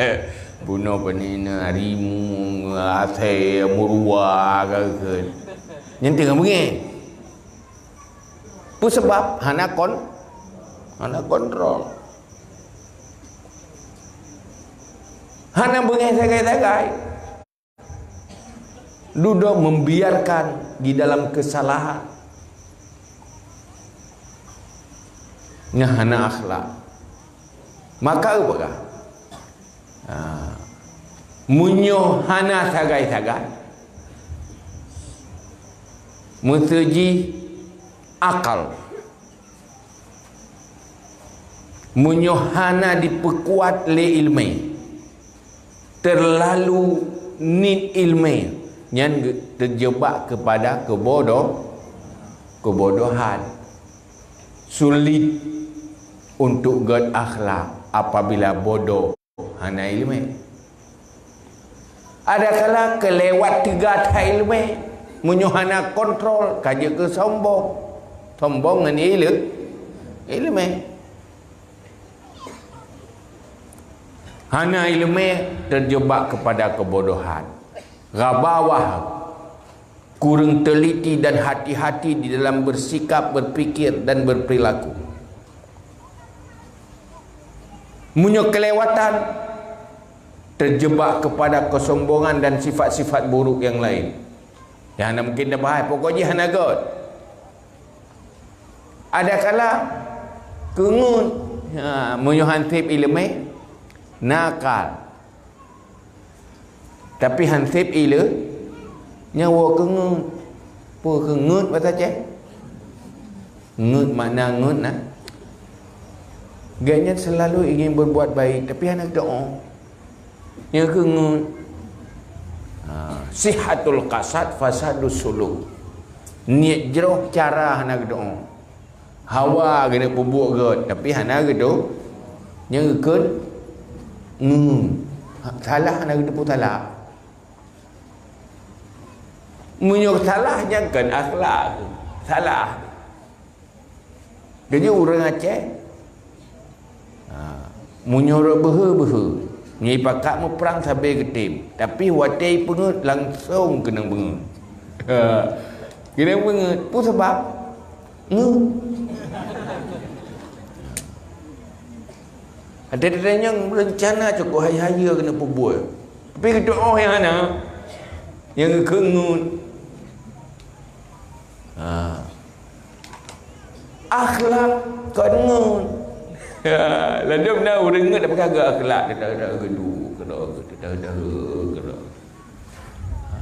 Bunoe peunina, rimueng, asèe, meuruwa ka kheun. Nyan teungoh beungèh. Peue sabab? Hana kon-, hana kontrol. Hana beungèh sagai-sagai. Dudoe membiarkan di dalam kesalahan. Nyan hana akhlak. Maka peugah, ha, meunyoe hana sagai-sagai, meuseujih akal. Meunyoe hana dipeukuat lé ileumé, teulalu niet ileumé, nyan geu-, teujeubak keupada keubodoh-, keubodohan. Sulit untuk gét akhlak apabila bodoh hana ileumé. Adakala keulewat teuga that ileumé, meunyoe hana kontrol, ka jeuet keu sombong. Sombong ngon ile-, ileumé. Hana ileumé teujeubak keupada keubodohan. Ghabawah, kureueng teliti dan hati-hati di dalam bersikap, berpikir, dan berperilaku. Meunyoe keulewatan, teujeubak keupada keusombongan dan sifat-sifat buruk nyang laén. Nyang hana mungken tabahas, pokok jih hana gét. Adakala keungeut, ha, meunyoe han sép ileumé, nakal. Tapi han sép ile, nyan woe keungeut. Peue keungeut basa Aceh? Ngeut makna ngeut na. Gobnyan selalu ingin berbuat baik, tapi hana doa. Nyang keungeut. Ha, sihatul qasad, fasadus suluk. Niet jroh, cara hana geudoa. Hawa geuneuk peubuet gét, tapi hana geudoa. Nyang geukheun ngeut. Ha, salah hana geuteupeue salah. Meunyoe salah, nyan kon akhlak. Salah. Jadi ureueng Aceh, ha, meunyoe rot beuhe-beuhe, nyoe pakat muprang sabe geutem, tapi watée peungeut langsong keunong beungeut. Ha, keunong beungeut. Peue sabab? Ngeut. Ada-ada nyang reuncana cukôp hai-hai keuneuk peubuet. Tapi geudoa nyang hana, nyang geukheun ngeut. Ha. Akhlak kon ngeut. Ha, ladôm na ureueng ngeut tapi ka geu akhlak, teudah-teudah geudu, keudroe, teudah-teudah keudroe. Ha.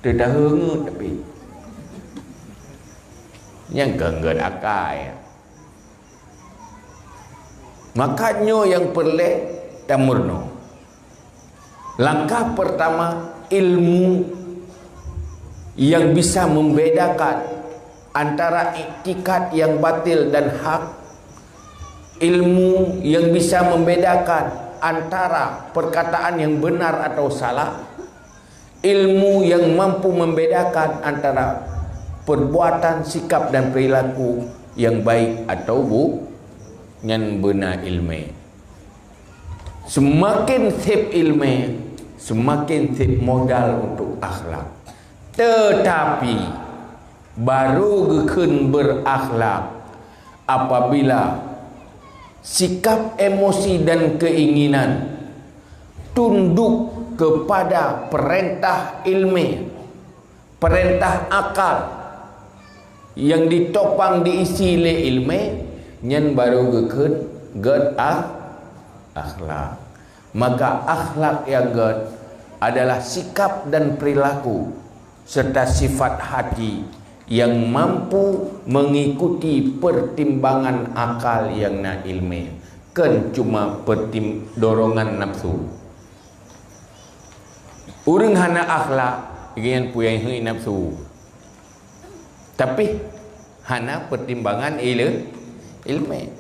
Teudah ngeut tapi. Nyang kon ngeut akai. Maka nyoe nyang peureulée tameurunoe. Langkah pertama, ilmu yang bisa membedakan antara iktikad yang batil dan hak, ilmu yang bisa membedakan antara perkataan yang benar atau salah, ilmu yang mampu membedakan antara perbuatan, sikap, dan perilaku yang baik atau bu-, nyan beuna ileumé. Seumaken sép ileumé, seumaken sép modal untuk akhlak. Teutapi, barô geukheun berakhlak apabila sikap emosi dan keinginan tunduk kepada perintah ileumé, perintah akal nyang ditopang diisi lé ileumé, nyan barô geukheun gét ah-, akhlak. Maka akhlak nyang gét adalah sikap dan perilaku serta sifat hati yang mampu mengikuti pertimbangan akal nyang na ileumé, kon cuma pertim-, dorongan nafsu. Ureuëng hana akhlak, nyan peue nyang heuet nafsu. Tapi hana pertimbangan ile-, ileumé.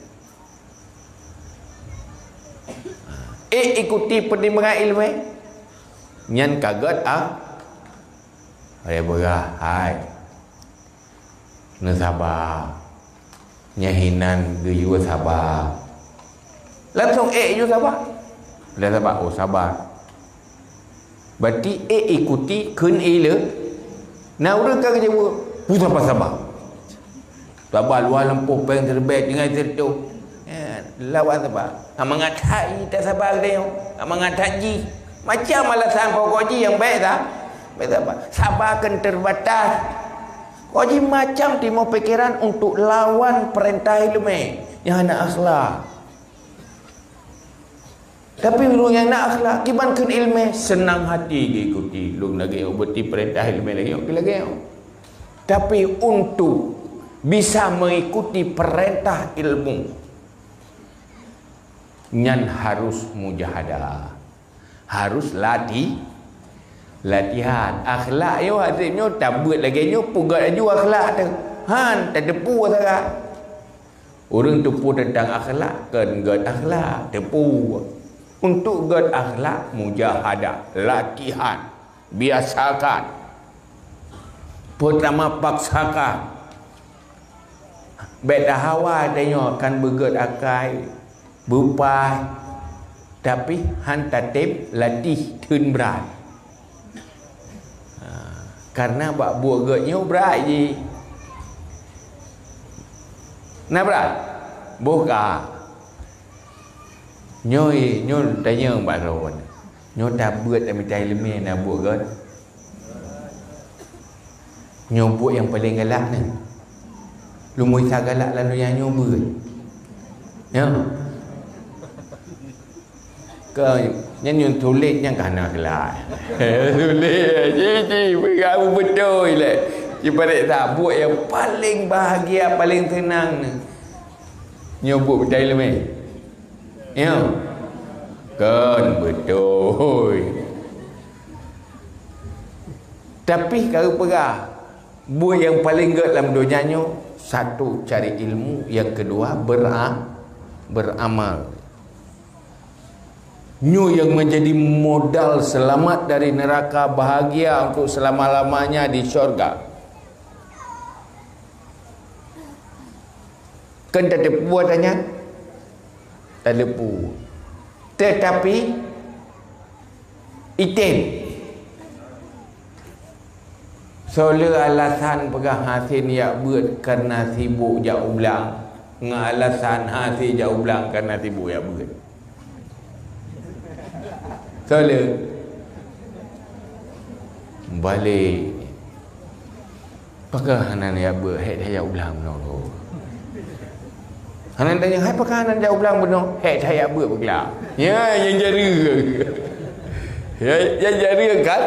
Eh, ikuti pertimbangan ileumé. Nyan ka gét ah. Hai beurah, hai. Neusaba. Nyang hinan geuyue saba. Langsung ék yue saba. Dah saba, oh saba. Berarti ék ikuti kheun ile. Na ureuëng ka geujaweueb, "Peue saba-saba? Saba luwa lampôh péng siribèe tinggai sireutôh." Eh, lawan saba. Amangat that jih tasaba geutanyoe. Amangat that jih. Macam alasan pokok jih nyang bèk sa-, bèk saba. Saba kheun teubatas. Kok jih macam timoh pikeran untuk lawan peurintah ileumé. Nyang hana akhlak. Tapi ureuëng nyang na akhlak, kiban kheun iéleumé, seunang hati geuikuti. Lôn lagée nyoe beuti peurintah iéleumé lagée nyoe, lagée nyoe. Tapi untuk bisa mengikuti perintah ilmu, nyan harus mujahadah, harus lati-, latihan. Akhlak nyoe, até nyoe tabeuet lagée nyoe, peugét laju akhlak teuh. Han, tateupeue sangat. Ureuëng teupeue teuntang akhlak, kon gét akhlak, teupeue. Untuk gét akhlak, mujahadah, latihan, biasakan. Peutama paksakan. Bék tahawa tanyoe kan beugét akai, beupaih, tapi han tatem latih theun brat. Ha, karena bak buet gét nyoe brat jih. Na brat? Boh ka. Nyoe, nyoe tanyong bak droe. Nyoe tabeuet tamita iéleumé na buet gét. Nyoe buet nyang paleng galak nyoe. Lumboi sa galak lam donya nyoe beuet. Ya. Ka, nyan nyang tuléh nyang ka hana galak. Tuléh, ji, ji, beutôi lé. Ji parék that buet nyang paleng bahagia, paleng seunang nyoe. Nyoe buet tamita iéleumé. Ya. Kon beutôi. Tapi ka geupeugah, buet nyang paleng gét lam donya nyoe, satu cari ilmu, yang kedua bera-, beramal. Nyoe yang menjadi modal selamat dari neraka, bahagia untuk selama-lamanya di syurga. Kan tateupeue tanyan? Tateupeue. Tetapi item. Soe le alasan peugah hase jak beuet karena sibuk jak u blang, ngon alasan hase jak u blang karena sibuk jak beuet. Soe le? Balek. Pakon hana jak beuet, hék that jak u blang meunoe. Hana tanyong, hai pakon hana jak u blang meunoe, hék that jak beuet beuglak. Ya, nyang jari. Ya, nyang jari kan?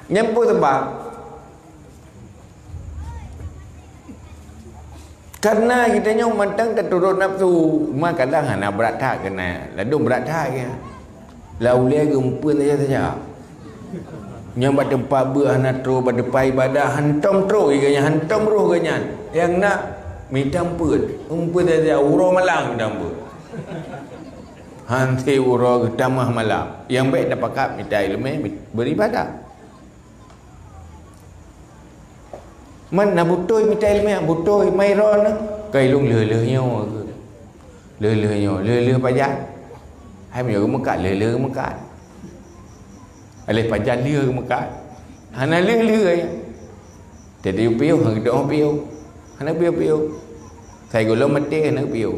Nyang peue sebab? Karena geutanyoe mantong taturot nafsu, ma kadang hana brat that keunan, ladôm brat that keunan. Lam ulée geumeupeuen saja-saja. Nyang bak teumpat beuet hana trok, bak teumpat ibadah hantom trok geuh nyan, hantom roh geuh nyan. Nyang na mita meupeuen, meupeuen saja uroe malam mita meupeuen. Hase uroe geutamah malam. Nyang bék tapakat mita iéleumé beuribadah. Man na beutôi mita iéleumé, beutôi mai droeneuh. Kai lôn lheueh-lheueh nyoe. Lheueh-lheueh nyoe, lheueh-lheueh pajan. Hai meunyoe geumeukat, lheueh-lheueh geumeukat. Aléh pajan lheueh geumeukat. Hana lheueh-lheueh. Jadi piôh, hana geudong piôh. Hana piôh-piôh. Sai gohlom maté hana piôh.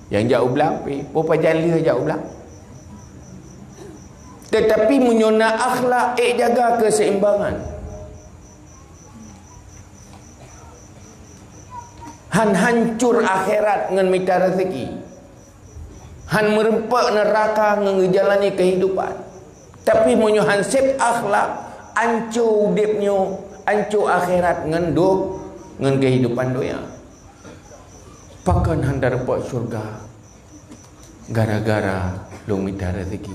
Nyang jak u blang pih, boh pajan lheueh jak u blang. Tetapi meunyoe na akhlak, ék jaga keuseimbangan. Han hancur akhirat ngon mita rezeki. Han meurumpok neuraka ngon geujalani keuhidupan. Tapi meunyoe han sép akhlak, anco udép nyoe, anco akhirat ngon do-, ngon keuhidupan donya. Pakon han tarumpok syurga? Gara-gara lôn mita rezeki.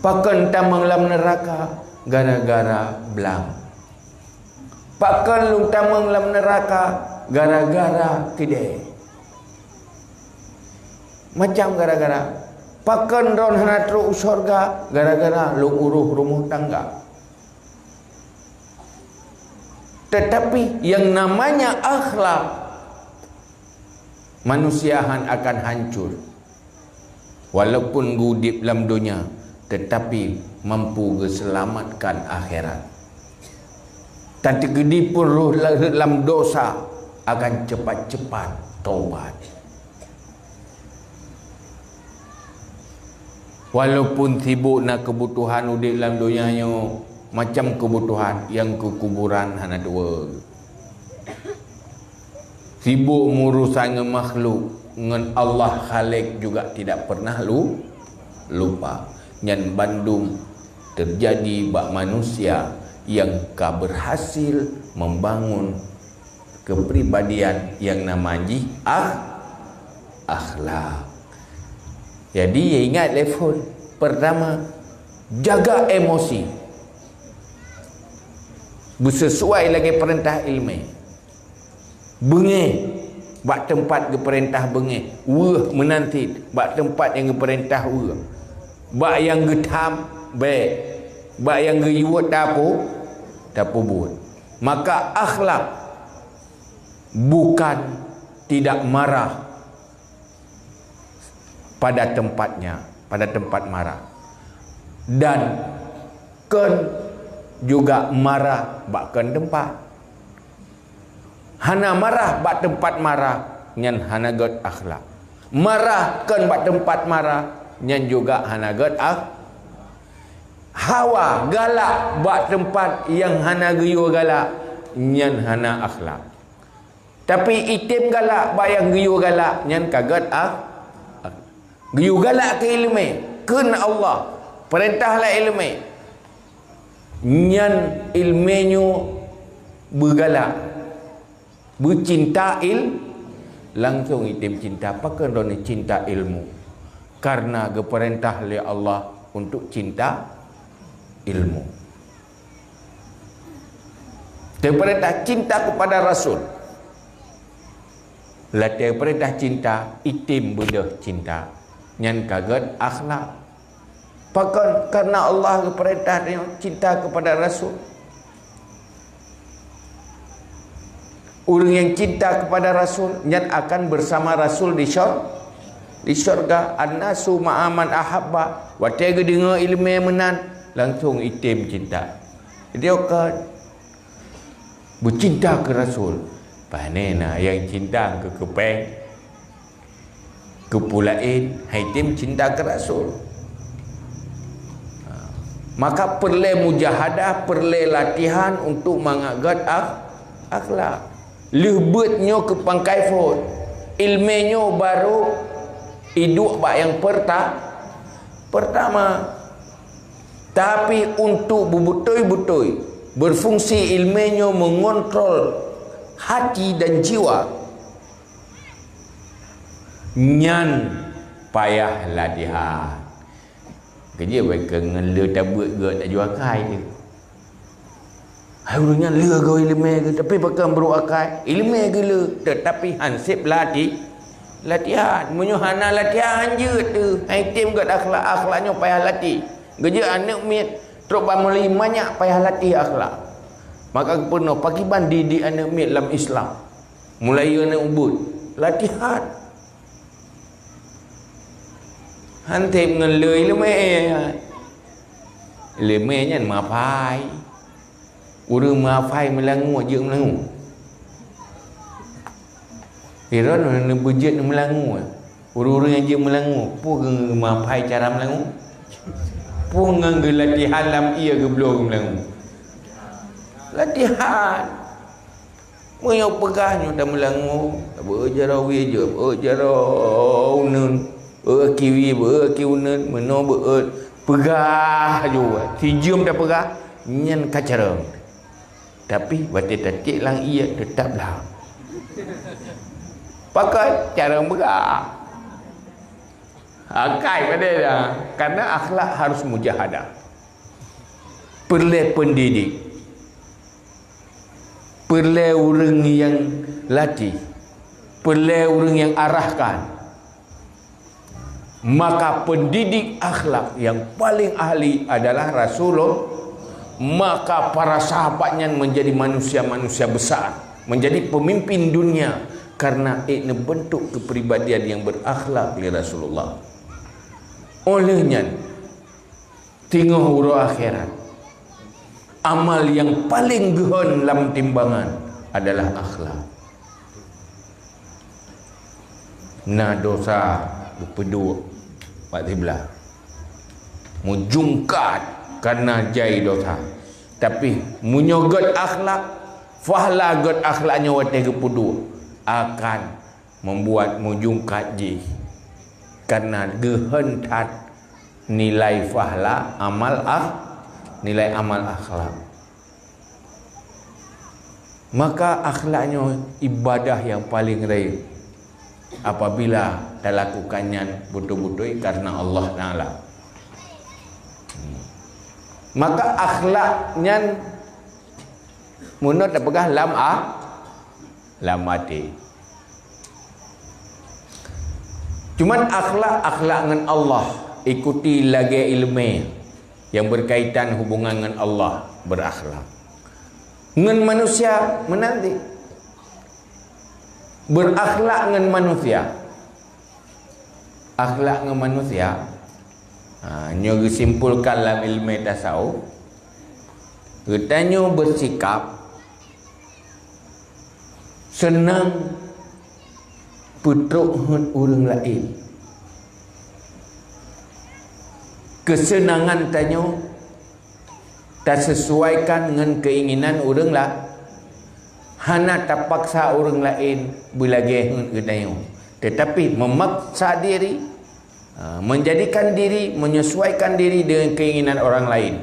Pakon tamong lam neuraka? Gara-gara blang. Pakon lôn tamong lam neuraka? Gara-gara keudée. Macam gara-gara. Pakon droen hana trok u syurga? Gara-gara lôn uroh rumoh tangga. Tetapi yang namanya akhlak, manusia han akan hancur. Walaupun geuudép lam donya, tetapi mampu geuseulamatkan akhirat. Tateukeudi pun roh la-, lam dosa, akan cepat-cepat taubat. Walaupun sibok na keubutuhan udép lam donya nyoe, macam keubutuhan nyang keu kuburan hana tuwoe. Sibok meurusan ngon makhluk, ngon Allah Khalik juga tidak pernah lu-, lupa. Nyan bandum teujadi bak manusia nyang ka berhasil membangun kepribadian nyang nama jih akh-, akhlak. Jadi, ya ingat lé phon. Pertama, jaga emosi. Beusesuai lagée peurintah ileumé. Beungéh bak teumpat geupeurintah beungéh, weueh meunan cit bak teumpat nyang geupeurintah weueh. Bak nyang geutham, bék. Bak nyang geuyue tapu-, tapeubuet. Maka akhlak bukan tidak marah pada tempatnya, pada tempat marah. Dan kon juga marah bak kon teumpat. Hana marah bak teumpat marah, nyan hana gét akhlak. Marah kon bak teumpat marah, nyan juga hana gét akh-, hawa galak bak teumpat nyang hana geuyue galak, nyan hana akhlak. Tapi item galak bak nyang geuyue galak, nyan ka gét akh-, geuyue galak keu ileumé, kheun Allah, peurintah lé ileumé. Nyan ileumé nyoe beugalak, beucinta il-, langsong item cinta. Pakon droeneuh cinta ilmu? Karena geupeurintah lé Allah untuk cinta ilmu. Teupeurintah cinta kepada Rasul. Watée peurintah cinta, item beudôh cinta. Nyan ka gét akhlak. Pakon? Karena Allah geupeurintah tanyoe cinta kepada Rasul. Ureuëng nyang cinta kepada Rasul, nyan akan bersama Rasul di syur-, di syurga. An-nasu ma'a man ahabba. Watée geudeungoe ileumé meunan, langsong item cinta. Jadi, oke. Beucinta keu Rasul. Pane na nyang cinta keu keupeng, keu peue laén, han item cinta keu Rasul. Ha. Maka peureulée mujahadah, peureulée latihan untuk mangat gét akh-, akhlak. Lheueh beuet nyoe keu pangkai phon, ileumé nyoe barô iduek bak nyang peurta-, peurtama. Tapi untuk beubeutôi-beutôi beufungsi ileumé nyoe meungontrol hati dan jiwa, nyan payah latihan. Keujeuet bék keu ngon le tabeuet gét tajua akai teuh. Hai ureuëng nyan le goe ileumé geuh, tapi pakon brok akai, ileumé geuh le, tetapi han sép lati-, latihan. Meunyoe hana latihan, han jeuet teuh, han item gét akhlak, akhlak nyoe payah latih. Geujeuet aneuëk miet trok ban mulai manyak payah latih akhlak. Maka geupeurunoe pakriban didik aneuëk miet lam Islam. Mulai aneuëk ubit, latihan. Han sép ngon le ileumé. Ileumé nyan meuhafai. Ureuëng meuhafai meulangue jeuet meulangue. Iron neubeujeuet meulangue. Ureuëng-ureuëng nyang jeuet meulangue, peue ngon geumeuhafai cara meulangue? Peue ngon geulatihan lam ié geubloe geumeulangue? Latihan. Meunyoe peugah nyoe tameulangue, tabeuet jaroe wie jeuet, beuet jaroe uneuen, beuet kiwi, beuet kiwi uneuen, meunoe beuet, peugah ju, sijeuem tapeugah, nyan ka carông. Tapi watée tatiek lam ié teutab lam. Pakon? Carông peugah. Akai padé dah. Karena akhlak harus mujahadah. Peureulée peundidik. Peureulée ureuëng nyang latih. Peureulée ureuëng nyang arahkan. Maka pendidik akhlak yang paling ahli adalah Rasulullah. Maka para sahabat nyan menjadi manusia-manusia besar, menjadi pemimpin dunia karena ék neubentuk kepribadian yang berakhlak lé Rasulullah. Oleh nyan, teungoh uroe akhirat, amal nyang paleng geuhon lam timbangan adalah akhlak. Na dosa geupeuduek bak siblah, meujungkat kana jai dosa. Tapi meunyoe gét akhlak, fahla gét akhlak nyoe watée geupeuduek, akan membuat meujungkat jih, karena geuhon that nilai fahla amal akh-, nilai amal akhlak. Maka akhlak nyoe ibadah nyang paleng rayeuk apabila talakukan nyan beutôi-beutôi karena Allah Taala. Maka akhlak nyan meunoe tapeugah lam a-, lam até. Cuman akhlak, akhlak ngon Allah ikuti lagée ileumé nyang beukaitan hubungan ngon Allah, berakhlak. Ngon manusia meunan cit. Berakhlak ngon manusia. Akhlak ngon manusia, ha, nyoe geusimpulkan lam ileumé tasawuf, geutanyoe beusikap seunang peutrok heuet ureuëng laén. Keuseunangan tanyoe taseusuaikan ngon keinginan ureuëng la-, hana tapaksa ureuëng laén beulagée heuet geutanyoe, teutapi meumaksa diri, ha, menjadikan diri, menyesuaikan diri dengan keinginan orang lain,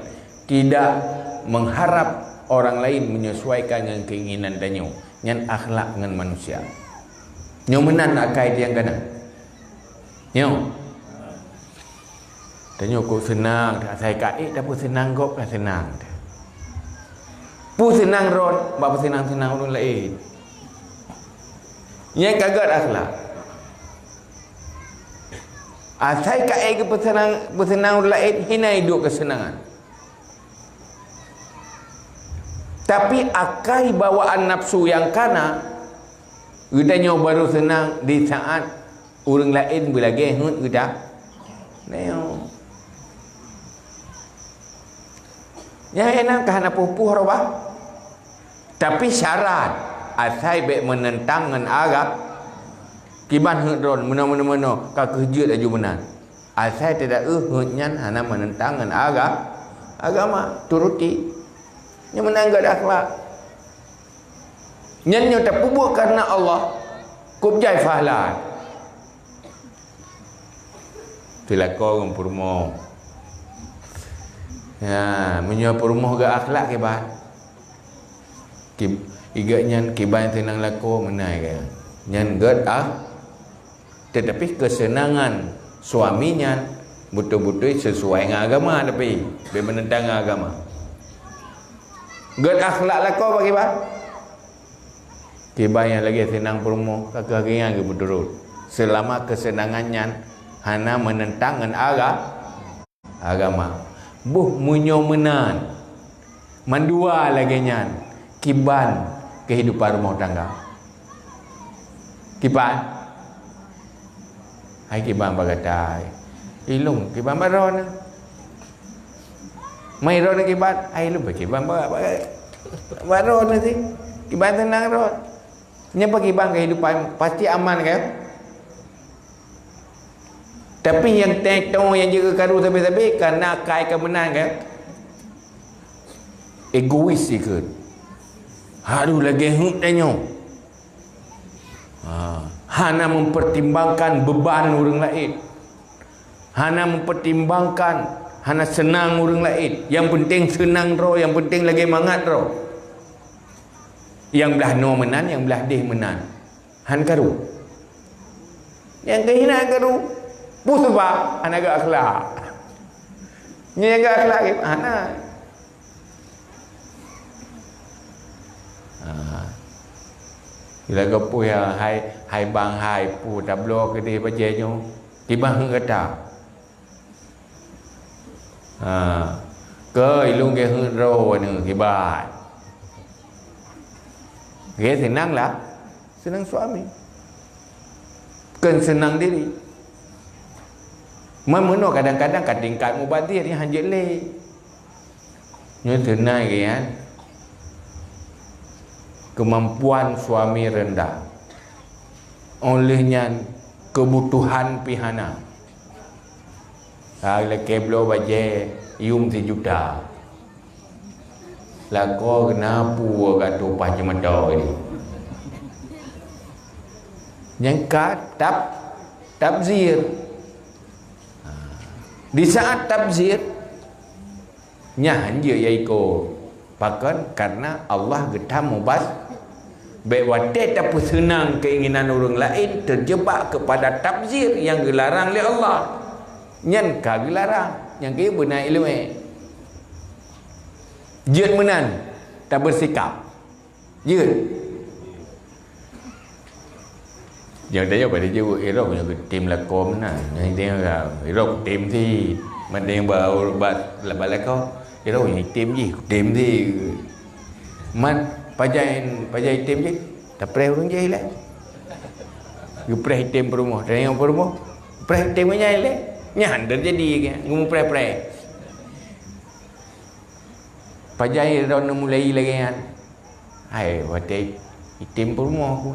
tidak mengharap orang lain menyesuaikan dengan keinginan tanyoe. Nyan akhlak ngon manusia. Nyoe meunan akai nyang kana. Nyoe. Tanyoe kok seunang, asai ka ék tapeuseunang gob ka seunang. Peuseunang droe bak peuseunang-seunang ureuëng laén. Nyan ka gét akhlak. Asai ka ék geupeuseunang, peuseunang ureuëng laén, hina iduek keuseunangan. Tapi akai bawaan nafsu nyang kana, geutanyoe barô seunang di saát ureuëng laén beulagée heuet geuta-, nyoe. Nyan na ka hana poh-poh robah. Tapi syarat, asai bék meunentang ngon aga-, kiban heuet droe meunoe-meunoe-meunoe, ka keuh jeuet laju meunan. Asai teudaéh heuet nyan hana meunentang ngon aga-, agama, turuti. Nyan meunan gét akhlak. Nyan nyoe tapeubuet kareuna Allah, kop jai fahlan. Teuh lakoe ngon peurumoh. Ya, meunyoe peurumoh gét akhlak kiban. Ki-, igét nyan kiban seunang lakoe meunan gét. Nyan gét ah. Teutapi keuseunangan suami nyan beutôi-beutôi sisuai ngon agama, tapi bék meunentang ngon agama. Gét akhlak lakoe bak kiban. Kiban nyang lagée seunang peurumoh ka keuh geuhnyan geupeuturot, seulama keuseunangan nyan hana meunentang ngon aga-, agama. Boh meunyoe meunan, mandua lagée nyan, kiban keuhidupan rumoh tangga. Kiban? Hai kiban bak gata. Ilong kiban bak droeneuh. Mai droeneuh kiban, hai ilong pih kiban bak, bak, bak droeneuh sih. Kiban seunang droe. Nyan pakiban keuhidupan, pasti aman kan? Tapi nyang teuntang nyang jeuet keu karu sabe-sabe, kareuna akai ka meunan kan? Egois sikheun. Harôh lagée heuet tanyoe. Ha, hana mempertimbangkan beban ureuëng laén. Hana mempertimbangkan, hana seunang ureuëng laén. Nyang penting seunang droe, nyang penting lagée mangat droe. Nyang blah noe meunan, nyang blah déh meunan. Han karu. Nyang keuh hina karu. Peue sabab? Hana gét akhlak. Nyang gét akhlak gét hana. Ha. Bila geupeu ya hai, hai bang hai pu tabloe keudeh bajée nyoe. Kiban heuet gata. Ha. Keu ilong gét heuet droeneuh kiban. Gét seunang lah. Seunang suami. Kon seunang diri. Meunyoe kadang-kadang ka tingkat mubazir nyang hanjeuet lé. Nyoe teunai geuyan, kemampuan suami rendah. Oleh nyan, kebutuhan pih hana. Ha, lakée bloe bajée, yum sijuta. Lakoe keunan peue ka tupaih jeumata ini. Nyang ka tab-, tabzir. Ha. Di saat tabzir, nyan hanjeuet ya iko. Pakon? Karena Allah geutam mubaz-, bék watée tapeuseunang keinginan ureuëng laén, terjebak kepada tabzir nyang geularang lé Allah. Nyan ka geularang, nyang keu beuna iéleumé. Jeuet meunan, tabersikap. Jeuet. Nyang tanya pada jaweueb, "Irong nyang geutem lakoe meunan." Nyang tanya, "Irong kutem si." Mantong ba, ba, ba lakoe, "Irong nyang item jih, kutem si." Man, pajan, pajan item jih, tapreh ureuëng jih ilée. Geupreh item peurumoh, tanyong peurumoh, preh item nyan ilée. Nyan terjadi kan, geumupreh-preh. Pajan irong neumulai lagée nyan. Hai, watée item peurumoh ku.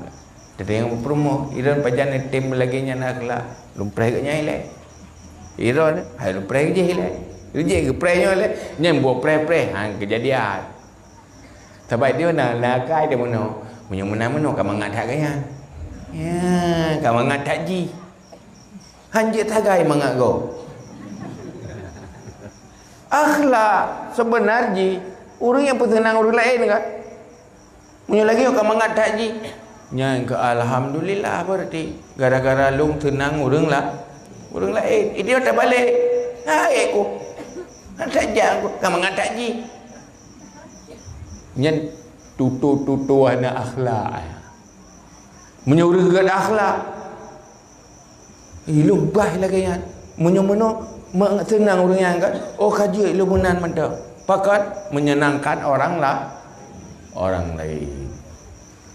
Tateueng peurumoh, irong pajan item lagée nyan akhlak. Lôn preh geuh nyan ilée. Irong, hai lôn preh jih ilée. Jih geupreh nyoe ilée. Nyan buet preh-preh, ha, keujadian. Sabab dia na, na akai dia meunoe. Meunyoe meunan meunoe ka mangat that geuh nyan. Ya, ka mangat that jih. Hanjeuet sagai mangat gob. Akhlak sebenar jih ureuëng nyang peuseunang ureuëng laén kan. Meunyoe lagée nyoe ka mangat that jih, nyan keu alhamdulillah berarti gara-gara lôn seunang ureuëng la-, ureuëng laén. Itu tabalek. Hai ku. Hana tajak ku ka mangat that jih. Nyan tutoe-tutoe hana akhlak. Meunyoe ureuëng gét akhlak, eh, lubah lagée nyan. Meunyoe meunoe, ma-, seunang ureuëng nyan kan? Oh, ka jeuet lôn meunan mantong. Pakon? Menyenangkan orang la-, orang lain.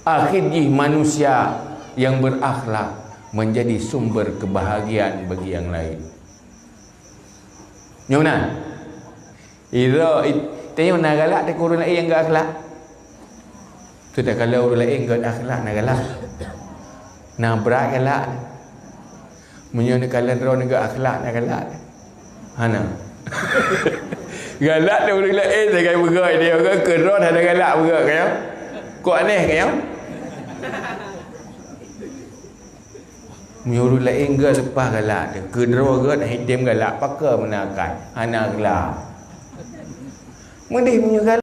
Akhir jih manusia yang berakhlak menjadi sumber kebahagiaan bagi yang lain. Nyoe na. Iro, it-, tanyoe na galak teuh keu ureuëng laén nyang gét akhlak. Teutakala ureuëng laén gét akhlak na galak. Na brat galak. Meunyoe neukalon droe neugét akhlak na galak. Hana. Galak teuh ureuëng laén sagai beugét, dia keu droe hana galak beugét, ka nyoe? Kok aneh, ka nyoe? Meunyoe ureuëng laén gét leupah galak teuh, keu droe gét hana item galak, pakon meunan akai? Hana galak. Meudeh meunyoe galak.